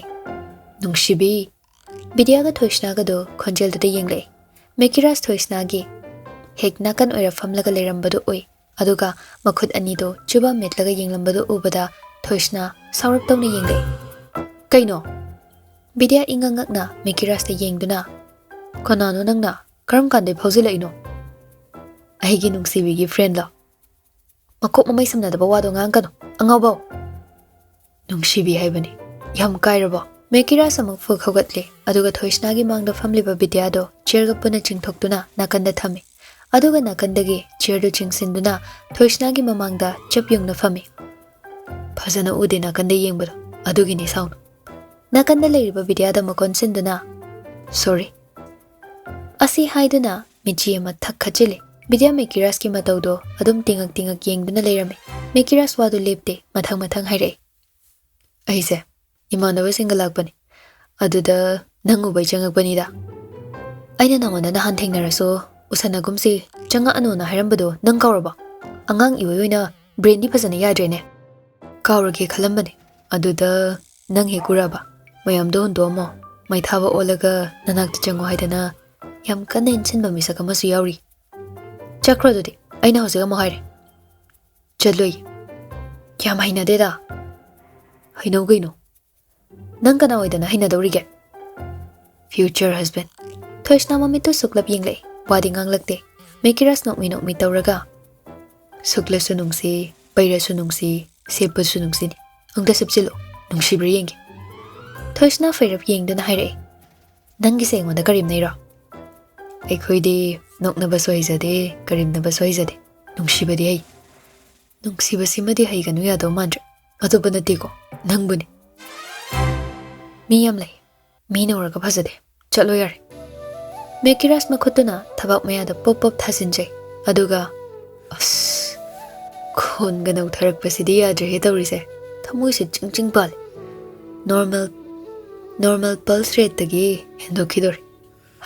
ꯅꯨꯡꯁꯤꯕꯤ꯫ ꯕꯤꯗ꯭ꯌꯥꯒ ꯊꯣꯏꯁꯅꯥꯒꯗꯣ ꯈꯣꯟꯖꯦꯜꯗꯨꯗ ꯌꯦꯡꯂꯛꯏ꯫ ꯃꯦꯀꯤꯔꯥꯖ ꯊꯣꯏꯁꯅꯥꯒꯤ ꯍꯦꯛ ꯅꯥꯀꯟ ꯑꯣꯏꯔ ꯐꯝꯂꯒ ꯂꯩꯔꯝꯕꯗꯨ ꯎꯏ꯫ ꯑꯗꯨꯒ ꯃꯈꯨꯠ ꯑꯅꯤꯗꯣ ꯆꯨꯕꯥ ꯃꯦꯠꯂꯒ ꯌꯦꯡꯂꯝꯕꯗꯨ ꯎꯕꯗ ꯊꯣꯏꯁꯅꯥ ꯁꯥꯎꯔꯞ ꯇꯧꯅ ꯌꯦꯡꯂꯛꯏ꯫ "ꯀꯩꯅꯣ?" ꯕꯤꯗ꯭ꯌꯥ ꯏꯉꯛ ꯉꯛꯅ ꯃꯦꯀꯤꯔꯥꯖꯇ ꯌꯦꯡꯗꯨꯅ, "ꯀꯅꯥꯅꯣ ꯅꯪꯅ? ꯀꯔꯝ ꯀꯥꯟꯗꯩ ꯐꯥꯎꯖꯤꯜꯂꯛꯏꯅꯣ?" "ꯑꯩꯒꯤ ꯅꯨꯡꯁꯤꯕꯤꯒꯤ friendꯂꯣ?" "ꯃꯀꯣꯛ ꯃꯃꯩ ꯁꯝꯅꯗꯕ ꯋꯥꯗꯣ ꯉꯥꯡꯒꯅꯨ, ꯑꯉꯥꯎꯕꯧ!" "ꯅꯨꯡꯁꯤꯕꯤ ꯍꯥꯏꯕꯅꯤ꯫ ꯌꯥꯝ ꯀꯥꯏꯔꯕꯣ?" ꯃꯦꯀꯤꯔꯥꯖ ꯑꯃꯨꯛ ꯐꯨꯛ ꯍꯧꯒꯠꯂꯦ, ꯑꯗꯨꯒ ꯊꯣꯏꯁꯅꯥꯒꯤ ꯃꯥꯡꯗ ꯐꯝꯂꯤꯕ ꯕꯤꯗ꯭ꯌꯥꯗꯣ chairꯒ ꯄꯨꯟꯅ ꯆꯤꯡꯊꯣꯛꯇꯨꯅ ꯅꯥꯀꯟꯗ ꯊꯝꯃꯤ꯫ ꯑꯗꯨꯒ ꯅꯥꯀꯟꯗꯒꯤ chairꯗꯨ ꯆꯤꯡꯁꯤꯟꯗꯨꯅ ꯊꯣꯏꯁꯅꯥꯒꯤ ꯃꯃꯥꯡꯗ ꯆꯞ ꯌꯨꯡꯅ ꯐꯝꯃꯤ꯫ "ꯐꯖꯅ ꯎꯗꯦ ꯅꯥꯀꯟꯗ ꯌꯦꯡꯕꯗꯣ, ꯑꯗꯨꯒꯤꯅꯤ ꯁꯥꯎꯅꯨ꯫" ꯅꯥꯀꯟꯗ ꯂꯩꯔꯤꯕ ꯕꯤꯗ꯭ꯌꯥꯗ ꯃꯀꯣꯟꯁꯤꯟꯗꯨꯅ, "Sorry꯫" ꯑꯁꯤ ꯍꯥꯏꯗꯨꯅ ꯃꯤꯠꯆꯤ ꯑꯃ ꯊꯛ ꯈꯠꯆꯤꯜꯂꯤ꯫ ꯕꯤꯗ꯭ꯌꯥ ꯃꯦꯀꯤꯔꯥꯖꯀꯤ ꯃꯇꯧꯗꯣ ꯑꯗꯨꯝ ꯇꯤꯡꯉꯛ ꯇꯤꯡꯉꯛ ꯌꯦꯡꯗꯨꯅ ꯂꯩꯔꯝꯃꯤ꯫ ꯃꯦꯀꯤꯔꯥꯖ ꯋꯥꯗꯨ ꯂꯦꯞꯇꯦ, ꯃꯊꯪ ꯃꯊꯪ ꯍꯥꯏꯔꯛꯏ꯫ "ꯑꯩꯁꯦ ꯏꯃꯥꯟꯅꯕꯁꯤꯡꯒ ꯂꯥꯛꯄꯅꯤ, ꯑꯗꯨꯗ ꯅꯪ ꯎꯕꯩ ꯆꯪꯉꯛꯄꯅꯤꯗ꯫ ꯑꯩꯅ ꯅꯉꯣꯟꯗ ꯅꯍꯥꯟ ꯊꯦꯡꯅꯔꯁꯨ ꯎꯁꯟꯅꯒꯨꯝꯁꯤ, ꯆꯪꯉꯛꯑꯅꯨꯅ ꯍꯥꯏꯔꯝꯕꯗꯣ ꯅꯪ ꯀꯥꯎꯔꯕꯣ? ꯑꯉꯥꯡ ꯏꯑꯣꯏ ꯑꯣꯏꯅ brainꯗꯤ ꯐꯖꯅ ꯌꯥꯗ꯭ꯔꯦꯅꯦ꯫" "ꯀꯥꯎꯔꯒꯦ ꯈꯜꯂꯝꯕꯅꯦ, ꯑꯗꯨꯗ ꯅꯪ ꯍꯦꯛ ꯎꯔꯕ꯫ ꯃꯌꯥꯝꯗꯣ ꯍꯨꯟꯗꯣꯛꯑꯝꯃꯣ, ꯃꯩ ꯊꯥꯕ ꯑꯣꯜꯂꯒ ꯅꯅꯥꯛꯇ ꯆꯪꯉꯣ ꯍꯥꯏꯗꯅ ꯌꯥꯝ ꯀꯟꯅ ꯏꯟꯁꯤꯟꯕ ꯃꯤꯁꯛ ꯑꯃꯁꯨ ꯌꯥꯎꯔꯤ꯫" "ꯆꯠꯈ꯭ꯔꯣ ꯑꯗꯨꯗꯤ, ꯑꯩꯅ ꯍꯧꯖꯤꯛ ꯑꯃꯨꯛ ꯍꯥꯏꯔꯦ꯫" "ꯆꯠꯂꯣꯏ꯫" "ꯌꯥꯝ ꯍꯩꯅꯗꯦꯗ꯫" "ꯍꯩꯅꯧ ꯀꯩꯅꯣ? ꯅꯪ ꯀꯅꯥ ꯑꯣꯏꯗꯅ ꯍꯩꯅꯗꯧꯔꯤꯒꯦ?" "Future husband꯫" ꯊꯣꯏꯁꯅꯥ ꯃꯃꯤꯠꯇꯨ ꯁꯨꯛꯂꯞ ꯌꯦꯡꯂꯛꯏ, ꯋꯥꯗꯤ ꯉꯥꯡꯂꯛꯇꯦ꯫ ꯃꯦꯀꯤꯔꯥꯖ ꯅꯣꯛꯃꯤ ꯅꯣꯛꯃꯤ ꯇꯧꯔꯒ, "ꯁꯨꯛꯂꯁꯨ ꯅꯨꯡꯁꯤ, ꯄꯩꯔꯁꯨ ꯅꯨꯡꯁꯤ, ꯁꯦꯞꯄꯁꯨ ꯅꯨꯡꯁꯤꯅꯤ꯫ ꯑꯝꯇ ꯁꯨꯞꯆꯤꯜꯂꯨ, ꯅꯨꯡꯁꯤꯕ꯭ꯔꯥ ꯌꯦꯡꯒꯦ꯫" ꯊꯣꯏꯁꯅꯥ ꯐꯩꯔꯞ ꯌꯦꯡꯗꯨꯅ ꯍꯥꯏꯔꯛꯏ, "ꯅꯪꯒꯤꯁꯦ ꯑꯩꯉꯣꯟꯗ ꯀꯔꯦꯝꯅꯩꯔꯣ?" "ꯑꯩꯈꯣꯏꯗꯤ ꯅꯣꯛꯅꯕꯁꯨ ꯍꯩꯖꯗꯦ, ꯀꯔꯦꯝꯅꯕꯁꯨ ꯍꯩꯖꯗꯦ꯫ ꯅꯨꯡꯁꯤꯕꯗꯤ ꯍꯩ꯫" "ꯅꯨꯡꯁꯤꯕꯁꯤꯃꯗꯤ ꯍꯩꯒꯅꯨ ꯌꯥꯗꯧ ꯃꯥꯟꯗ꯭ꯔꯦ꯫ ꯑꯇꯣꯞꯄ ꯅꯠꯇꯦꯀꯣ, ꯅꯪꯕꯨꯅꯤ꯫" "ꯃꯤ ꯌꯥꯝ ꯂꯩ꯫ ꯃꯤꯅ ꯎꯔꯒ ꯐꯖꯗꯦ꯫ ꯆꯠꯂꯣ ꯌꯥꯔꯦ꯫" ꯃꯦꯀꯤꯔꯥꯖ ꯃꯈꯨꯠꯇꯨꯅ ꯊꯕꯥꯛ ꯃꯌꯥꯗ ꯄꯣꯞ ꯄꯣꯞ ꯊꯥꯖꯤꯟꯖꯩ꯫ ꯑꯗꯨꯒ, ꯑꯁ, ꯈꯣꯟꯒ ꯅꯧꯊꯔꯛꯄꯁꯤꯗꯤ ꯌꯥꯗ꯭ꯔꯦꯍꯦ ꯇꯧꯔꯤꯁꯦ꯫ ꯊꯃꯣꯏꯁꯦ ꯆꯤꯡ ꯆꯤꯡ ꯄꯥꯜꯂꯤ꯫ Normal, normal pulse rateꯇꯒꯤ ꯍꯦꯟꯗꯣꯛꯈꯤꯗꯣꯔꯦ꯫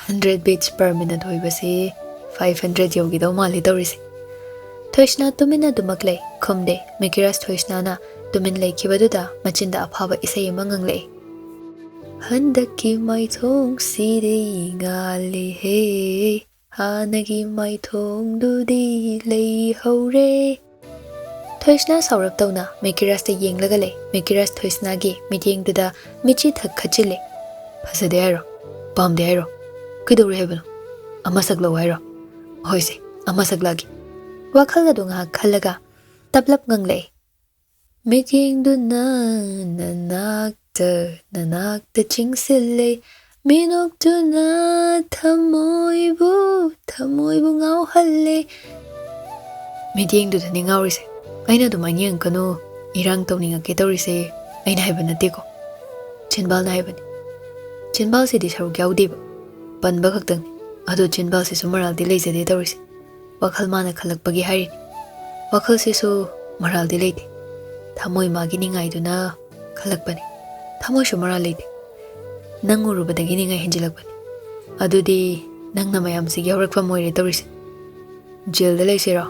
Hundred beats per minute ꯑꯣꯏꯕꯁꯤ five hundred ꯌꯧꯈꯤꯗꯧ ꯃꯥꯜꯂꯤ ꯇꯧꯔꯤꯁꯦ꯫ ꯊꯣꯏꯁꯅꯥ ꯇꯨꯃꯤꯟꯅ ꯑꯗꯨꯃꯛ ꯂꯩ, ꯈꯨꯝꯗꯦ꯫ ꯃꯦꯀꯤꯔꯥꯖ ꯊꯣꯏꯁꯅꯥꯅ ꯇꯨꯃꯤꯟ ꯂꯩꯈꯤꯕꯗꯨꯗ ꯃꯆꯤꯟꯗ ꯑꯐꯥꯕ ꯏꯁꯩ ꯑꯃ ꯉꯪꯂꯛꯏ꯫ ꯍꯟꯗꯛꯀꯤ ꯃꯥꯏꯊꯣꯡꯁꯤꯗꯤ ꯉꯥꯜꯂꯤꯍꯦ, ꯍꯥꯟꯅꯒꯤ ꯃꯥꯏꯊꯣꯡꯗꯨꯗꯤ ꯂꯩꯍꯧꯔꯦ꯫ ꯊꯣꯏꯁꯅꯥ ꯁꯥꯎꯔꯞ ꯇꯧꯅ ꯃꯦꯀꯤꯔꯥꯁꯇ ꯌꯦꯡꯂꯒ ꯂꯩ꯫ ꯃꯦꯀꯤꯔꯥꯁ ꯊꯣꯏꯁꯅꯥꯒꯤ ꯃꯤꯠꯌꯦꯡꯗꯨꯗ ꯃꯤꯠꯆꯤ ꯊꯛ ꯈꯠꯆꯤꯜꯂꯦ꯫ "ꯐꯖꯗꯦ ꯍꯥꯏꯔꯣ? ꯄꯥꯝꯗꯦ ꯍꯥꯏꯔꯣ? ꯀꯩꯗꯧꯔꯦ ꯍꯥꯏꯕꯅꯣ? ꯑꯃ ꯁꯛꯂꯛꯑꯣ ꯍꯥꯏꯔꯣ? ꯍꯣꯏꯁꯦ, ꯑꯃ ꯁꯛꯂꯛꯑꯒꯦ꯫" ꯋꯥꯈꯜꯒꯗꯣ ꯉꯥꯏꯍꯥꯛ ꯈꯜꯂꯒ ꯇꯞꯂꯞ ꯉꯪꯂꯛꯑꯦ꯫ ꯃꯤꯠꯌꯦꯡꯗꯨꯅ ꯅꯅꯥꯛꯇ, ꯅꯅꯥꯛꯇ ꯆꯤꯡꯁꯤꯜꯂꯦ꯫ ꯃꯤꯅꯣꯛꯇꯨꯅ ꯊꯃꯣꯏꯕꯨ, ꯊꯃꯣꯏꯕꯨ ꯉꯥꯎꯍꯜꯂꯦ꯫ ꯃꯤꯠꯌꯦꯡꯗꯨꯗꯅꯤ ꯉꯥꯎꯔꯤꯁꯦ꯫ ꯑꯩꯅ ꯑꯗꯨꯃꯥꯏꯅ ꯌꯦꯡꯉꯛꯀꯅꯨ, ꯏꯔꯥꯡ ꯇꯧꯅꯤꯡꯉꯛꯀꯦ ꯇꯧꯔꯤꯁꯦ ꯑꯩꯅ ꯍꯥꯏꯕ ꯅꯠꯇꯦꯀꯣ, ꯆꯤꯟꯕꯥꯜꯅ ꯍꯥꯏꯕꯅꯤ꯫ ꯆꯤꯟꯕꯥꯜꯁꯤꯗꯤ ꯁꯔꯨꯛ ꯌꯥꯎꯗꯦꯕ, ꯄꯟꯕ ꯈꯛꯇꯪꯅꯤ꯫ ꯑꯗꯣ ꯆꯤꯟꯕꯥꯜꯁꯤꯁꯨ ꯃꯔꯥꯜꯗꯤ ꯂꯩꯖꯗꯦ ꯇꯧꯔꯤꯁꯦ꯫ ꯋꯥꯈꯜ ꯃꯥꯅ ꯈꯜꯂꯛꯄꯒꯤ ꯍꯥꯏꯔꯤꯅꯤ꯫ ꯋꯥꯈꯜꯁꯤꯁꯨ ꯃꯔꯥꯜꯗꯤ ꯂꯩꯇꯦ꯫ ꯊꯃꯣꯏ ꯃꯥꯒꯤ ꯅꯤꯡꯉꯥꯏꯗꯨꯅ ꯈꯜꯂꯛꯄꯅꯤ꯫ ꯊꯃꯣꯏꯁꯨ ꯃꯔꯥꯜ ꯂꯩꯇꯦ꯫ ꯅꯪ ꯎꯔꯨꯕꯗꯒꯤ ꯅꯤꯡꯉꯥꯏ ꯍꯦꯟꯖꯤꯜꯂꯛꯄꯅꯤ꯫ ꯑꯗꯨꯗꯤ ꯅꯪꯅ ꯃꯌꯥꯝꯁꯤꯒꯤ ꯍꯧꯔꯛꯐꯝ ꯑꯣꯏꯔꯦ ꯇꯧꯔꯤꯁꯦ꯫ ꯖꯦꯜꯗ ꯂꯩꯁꯤꯔꯣ?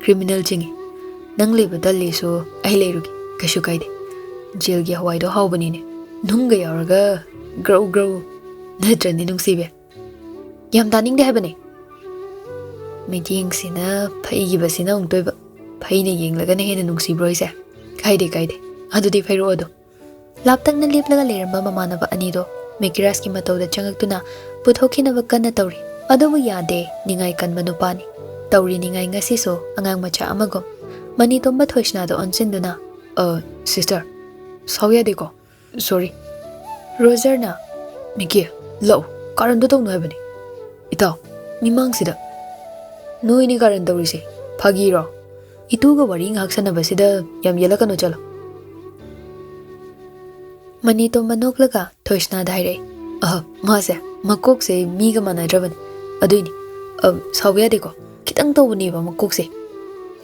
ꯀ꯭ꯔꯤꯃꯤꯅꯦꯜ ꯆꯤꯡꯉꯤ꯫ ꯅꯪ ꯂꯩꯕ ꯇꯜꯂꯤꯁꯨ ꯑꯩ ꯂꯩꯔꯨꯒꯦ, ꯀꯩꯁꯨ ꯀꯥꯏꯗꯦ꯫ ꯖꯦꯜꯒꯤ ꯍꯋꯥꯏꯗꯣ ꯍꯥꯎꯕꯅꯤꯅꯦ, ꯅꯨꯡꯒ ꯌꯥꯎꯔꯒ ꯒ꯭ꯔꯧ ꯒ꯭ꯔꯧ꯫ ꯅꯠꯇ꯭ꯔꯅꯤ ꯅꯨꯡꯁꯤꯕꯤ? ꯌꯥꯝ ꯇꯥꯅꯤꯡꯗꯦ ꯍꯥꯏꯕꯅꯦ꯫ ꯃꯤꯠꯌꯦꯡꯁꯤꯅ ꯐꯩꯈꯤꯕꯁꯤꯅ ꯑꯃꯨꯛꯇꯣꯏꯕ꯫ ꯐꯩꯅ ꯌꯦꯡꯂꯒꯅ ꯍꯦꯟꯅ ꯅꯨꯡꯁꯤꯕ꯭ꯔꯣ ꯑꯩꯁꯦ? ꯀꯥꯏꯗꯦ, ꯀꯥꯏꯗꯦ꯫ ꯑꯗꯨꯗꯤ ꯐꯩꯔꯛꯑꯣ ꯑꯗꯣ꯫ ꯂꯥꯞꯇꯛꯅ ꯂꯦꯞꯂꯒ ꯂꯩꯔꯝꯕ ꯃꯃꯥꯟꯅꯕ ꯑꯅꯤꯗꯣ ꯃꯦꯀꯤꯔꯥꯁꯀꯤ ꯃꯇꯧꯗ ꯆꯪꯉꯛꯇꯨꯅ ꯄꯨꯊꯣꯛꯈꯤꯅꯕ ꯀꯟꯅ ꯇꯧꯔꯤ꯫ ꯑꯗꯨꯕꯨ ꯌꯥꯗꯦ, ꯅꯤꯡꯉꯥꯏ ꯀꯟꯕ ꯅꯨꯄꯥꯅꯤ꯫ ꯇꯧꯔꯤ ꯅꯤꯡꯉꯥꯏ ꯉꯁꯤꯁꯨ ꯑꯉꯥꯡ ꯃꯆꯥ ꯑꯃꯒꯨꯝ꯫ ꯃꯅꯤꯇꯣꯝꯕ ꯊꯣꯏꯁꯅꯥꯗ ꯑꯣꯟꯁꯤꯟꯗꯨꯅ, "ꯑ, ꯁꯤꯁꯇꯔ, ꯁꯥꯎ ꯌꯥꯗꯦꯀꯣ꯫ ꯁꯣꯔꯤ꯫" ꯔꯣꯖꯔꯅ, "ꯃꯤꯀꯤ, ꯂꯥꯛꯎ, ꯀꯥꯔꯟꯗꯣ ꯇꯧꯅꯨ ꯍꯥꯏꯕꯅꯤ꯫ ꯏꯇꯥꯎ, ꯃꯤꯃꯥꯡꯁꯤꯗ ꯅꯣꯏꯅꯤ ꯀꯥꯔꯟ ꯇꯧꯔꯤꯁꯦ ꯐꯥꯒꯤꯔꯣ? ꯏꯇꯨꯒ ꯋꯥꯔꯤ ꯉꯥꯏꯍꯥꯛ ꯁꯥꯟꯅꯕꯁꯤꯗ ꯌꯥꯝ ꯌꯦꯜꯂꯛꯀꯅꯨ, ꯆꯠꯂꯣ꯫" ꯃꯅꯤꯇꯣꯝꯕ ꯅꯣꯛꯂꯒ ꯊꯣꯏꯁꯅꯥꯗ ꯍꯥꯏꯔꯛꯏ, "ꯑꯍ, ꯃꯥꯁꯦ ꯃꯀꯣꯛꯁꯦ ꯃꯤꯒ ꯃꯥꯟꯅꯗ꯭ꯔꯕꯅꯤ꯫ ꯑꯗꯨꯏꯅꯤ꯫ ꯑ, ꯁꯥꯎꯕ ꯌꯥꯗꯦꯀꯣ꯫ ꯈꯤꯇꯪ ꯇꯧꯕꯅꯦꯕ ꯃꯀꯣꯛꯁꯦ꯫"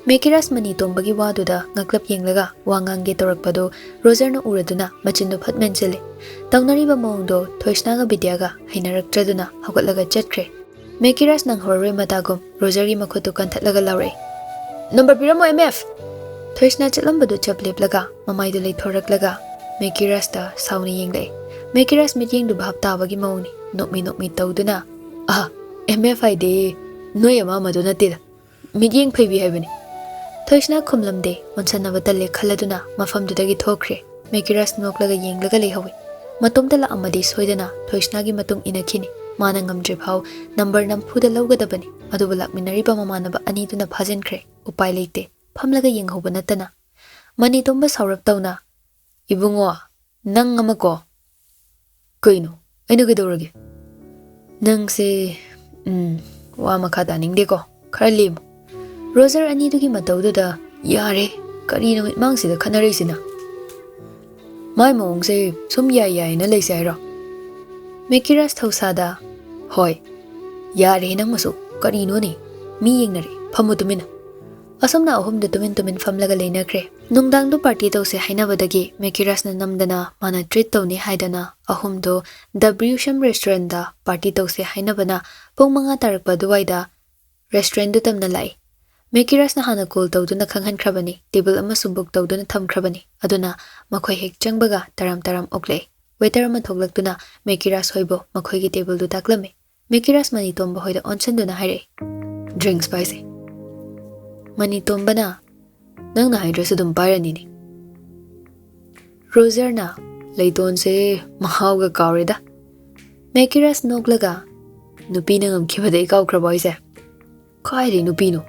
ꯃꯦꯀꯤꯔꯥꯁ ꯃꯅꯤꯇꯣꯝꯕꯒꯤ ꯋꯥꯗꯨꯗ ꯉꯛꯂꯞ ꯌꯦꯡꯂꯒ ꯋꯥ ꯉꯥꯡꯒꯦ ꯇꯧꯔꯛꯄꯗꯨ ꯔꯣꯖꯔꯅ ꯎꯔꯗꯨꯅ ꯃꯆꯤꯟꯗꯣ ꯐꯠ ꯃꯦꯟꯁꯤꯜꯂꯦ꯫ ꯇꯧꯅꯔꯤꯕ ꯃꯑꯣꯡꯗꯣ ꯊꯣꯏꯁꯅꯥꯒ ꯕꯤꯗ꯭ꯌꯥꯒ ꯍꯩꯅꯔꯛꯇ꯭ꯔꯗꯨꯅ ꯍꯧꯒꯠꯂꯒ ꯆꯠꯈ꯭ꯔꯦ꯫ ꯃꯦꯀꯤꯔꯥꯁ ꯅꯪꯍꯧꯔꯔꯣꯏ ꯃꯇꯥꯒꯨꯝ ꯔꯣꯖꯔꯒꯤ ꯃꯈꯨꯠꯇꯨ ꯀꯟꯊꯠꯂꯒ ꯂꯥꯎꯔꯛꯏ, "ꯅꯝꯕꯔ ꯄꯤꯔꯝꯃꯣ, ꯑꯦꯝ ꯑꯦꯐ!" ꯊꯣꯏꯁꯅꯥ ꯆꯠꯂꯝꯕꯗꯨ ꯆꯞ ꯂꯦꯞꯂꯒ ꯃꯃꯥꯏꯗꯨ ꯂꯩꯊꯣꯔꯛꯂꯒ ꯃꯦꯀꯤꯔꯥꯁꯇ ꯁꯥꯎꯅ ꯌꯦꯡꯂꯛꯑꯦ꯫ ꯃꯦꯀꯤꯔꯥꯁ ꯃꯤꯠꯌꯦꯡꯗꯨ ꯚꯥꯞ ꯇꯥꯕꯒꯤ ꯃꯑꯣꯡꯅꯤ꯫ ꯅꯣꯛꯃꯤ ꯅꯣꯛꯃꯤ ꯇꯧꯗꯨꯅ, "ꯑꯍ, ꯑꯦꯝ ꯑꯦꯐ ꯍꯥꯏꯗꯤ ꯅꯣꯏ ꯑꯃ ꯑꯃꯗꯣ ꯅꯠꯇꯦꯗ꯫ ꯃꯤꯠꯌꯦꯡ ꯐꯩꯕꯤ ꯍꯥꯏꯕꯅꯤ꯫" ꯊꯣꯏꯁꯅꯥ ꯈꯨꯝꯂꯝꯗꯦ꯫ ꯑꯣꯟꯁꯟꯅꯕ ꯇꯜꯂꯦ ꯈꯜꯂꯗꯨꯅ ꯃꯐꯝꯗꯨꯗꯒꯤ ꯊꯣꯛꯈ꯭ꯔꯦ꯫ ꯃꯦꯀꯤꯔꯥꯁ ꯅꯣꯛꯂꯒ ꯌꯦꯡꯂꯒ ꯂꯩꯍꯧꯏ꯫ ꯃꯇꯣꯝꯇ ꯂꯥꯛꯑꯝꯃꯗꯤ ꯁꯣꯏꯗꯅ ꯊꯣꯏꯁꯅꯥꯒꯤ ꯃꯇꯨꯡ ꯏꯟꯅꯈꯤꯅꯤ꯫ ꯃꯥꯅ ꯉꯝꯗ꯭ꯔꯤꯐꯥꯎ ꯅꯝꯕꯔ ꯅꯝꯐꯨꯗ ꯂꯧꯒꯗꯕꯅꯤ꯫ ꯑꯗꯨꯕꯨ ꯂꯥꯛꯃꯤꯟꯅꯔꯤꯕ ꯃꯃꯥꯟꯅꯕ ꯑꯅꯤꯗꯨꯅ ꯐꯥꯖꯤꯟꯈ꯭ꯔꯦ꯫ ꯎꯄꯥꯏ ꯂꯩꯇꯦ꯫ ꯐꯝꯂꯒ ꯌꯦꯡꯍꯧꯕ ꯅꯠꯇꯅ꯫ ꯃꯅꯤꯇꯣꯝꯕ ꯁꯥꯎꯔꯞ ꯇꯧꯅ, "ꯏꯕꯨꯡꯉꯣ, ꯅꯪ ꯑꯃꯀꯣ꯫" "ꯀꯩꯅꯣ? ꯑꯩꯅ ꯀꯩꯗꯧꯔꯒꯦ?" "ꯅꯪꯁꯦ, ꯎꯝ, ꯋꯥ ꯃꯈꯥ ꯇꯥꯅꯤꯡꯗꯦꯀꯣ꯫ ꯈꯔ ꯂꯦꯝꯃꯨ꯫" ꯔꯣꯖꯔ ꯑꯅꯤꯗꯨꯒꯤ ꯃꯇꯧꯗꯨꯗ, "ꯌꯥꯔꯦ, ꯀꯔꯤꯅꯣ ꯃꯤꯠꯃꯥꯡꯁꯤꯗ ꯈꯠꯅꯔꯛꯏꯁꯤꯅ?" "ꯃꯥꯏ ꯃꯑꯣꯡꯁꯦ ꯁꯨꯝ ꯌꯥꯏ ꯌꯥꯏꯅ ꯂꯩꯁꯦ ꯍꯥꯏꯔꯣ?" ꯃꯦꯀꯤꯔꯥꯁ ꯊꯧꯁꯥꯗ, "ꯍꯣꯏ꯫ ꯌꯥꯔꯦ ꯅꯪꯃꯁꯨ, ꯀꯔꯤꯅꯣꯅꯦ? ꯃꯤ ꯌꯦꯡꯅꯔꯦ, ꯐꯝꯃꯨ ꯇꯨꯃꯤꯟꯅ꯫" ꯑꯁꯨꯝꯅ ꯑꯍꯨꯝꯗꯨ ꯇꯨꯃꯤꯟ ꯇꯨꯃꯤꯟ ꯐꯝꯂꯒ ꯂꯩꯅꯈ꯭ꯔꯦ꯫ ꯅꯨꯡꯗꯥꯡꯗꯨ ꯄꯥꯔꯇꯤ ꯇꯧꯁꯦ ꯍꯥꯏꯅꯕꯗꯒꯤ ꯃꯦꯀꯤꯔꯥꯁꯅ ꯅꯝꯗꯅ ꯃꯥꯅ ꯇ꯭ꯔꯤꯠ ꯇꯧꯅꯤ ꯍꯥꯏꯗꯅ ꯑꯍꯨꯝꯗꯨ ꯗ ꯕ꯭ꯔꯤꯌꯨꯁꯝ ꯔꯦꯁꯇꯨꯔꯦꯟꯗ ꯄꯥꯔꯇꯤ ꯇꯧꯁꯦ ꯍꯥꯏꯅꯕꯅ ꯄꯨꯡ ꯃꯉꯥ ꯇꯥꯔꯛꯄ ꯑꯗꯨꯋꯥꯏꯗ ꯔꯦꯁꯇꯨꯔꯦꯟꯗꯨ ꯇꯝꯅ ꯂꯥꯛꯏ꯫ ꯃꯦꯀꯤꯔꯥꯁꯅ ꯍꯥꯟꯅ ꯀꯣꯜ ꯇꯧꯗꯨꯅ ꯈꯪꯍꯟꯈ꯭ꯔꯕꯅꯤ, ꯇꯦꯕꯜ ꯑꯃꯁꯨ ꯕꯨꯛ ꯇꯧꯗꯨꯅ ꯊꯝꯈ꯭ꯔꯕꯅꯤ꯫ ꯑꯗꯨꯅ ꯃꯈꯣꯏ ꯍꯦꯛ ꯆꯪꯕꯒ ꯇꯔꯥꯝ ꯇꯔꯥꯝ ꯑꯣꯛꯂꯛꯏ꯫ ꯋꯦꯇꯔ ꯑꯃ ꯊꯣꯛꯂꯛꯇꯨꯅ ꯃꯦꯀꯤꯔꯥꯁ ꯍꯣꯏꯕꯨ ꯃꯈꯣꯏꯒꯤ ꯇꯦꯕꯜꯗꯨ ꯇꯥꯛꯂꯝꯃꯤ꯫ ꯃꯦꯀꯤꯔꯥꯁ ꯃꯅꯤꯇꯣꯝꯕ ꯍꯣꯏꯗ ꯑꯣꯟꯁꯤꯟꯗꯨꯅ ꯍꯥꯏꯔꯛꯏ, "ꯗ꯭ꯔꯤꯡꯁ ꯄꯥꯏꯁꯦ꯫" ꯃꯅꯤꯇꯣꯝꯕꯅ, "ꯅꯪꯅ ꯍꯥꯏꯗ꯭ꯔꯁꯨ ꯑꯗꯨꯝ ꯄꯥꯏꯔꯅꯤꯅꯦ꯫" ꯔꯣꯖꯔꯅ, "ꯂꯩꯇꯣꯟꯁꯦ ꯃꯍꯥꯎꯒ ꯀꯥꯎꯔꯦꯗ꯫" ꯃꯦꯀꯤꯔꯥꯁ ꯅꯣꯛꯂꯒ, "ꯅꯨꯄꯤꯅ ꯉꯝꯈꯤꯕꯗ ꯑꯩ ꯀꯥꯎꯈ꯭ꯔꯕꯣ ꯍꯥꯏꯁꯦ?" "ꯀꯥꯏꯗꯩ ꯅꯨꯄꯤꯅꯣ?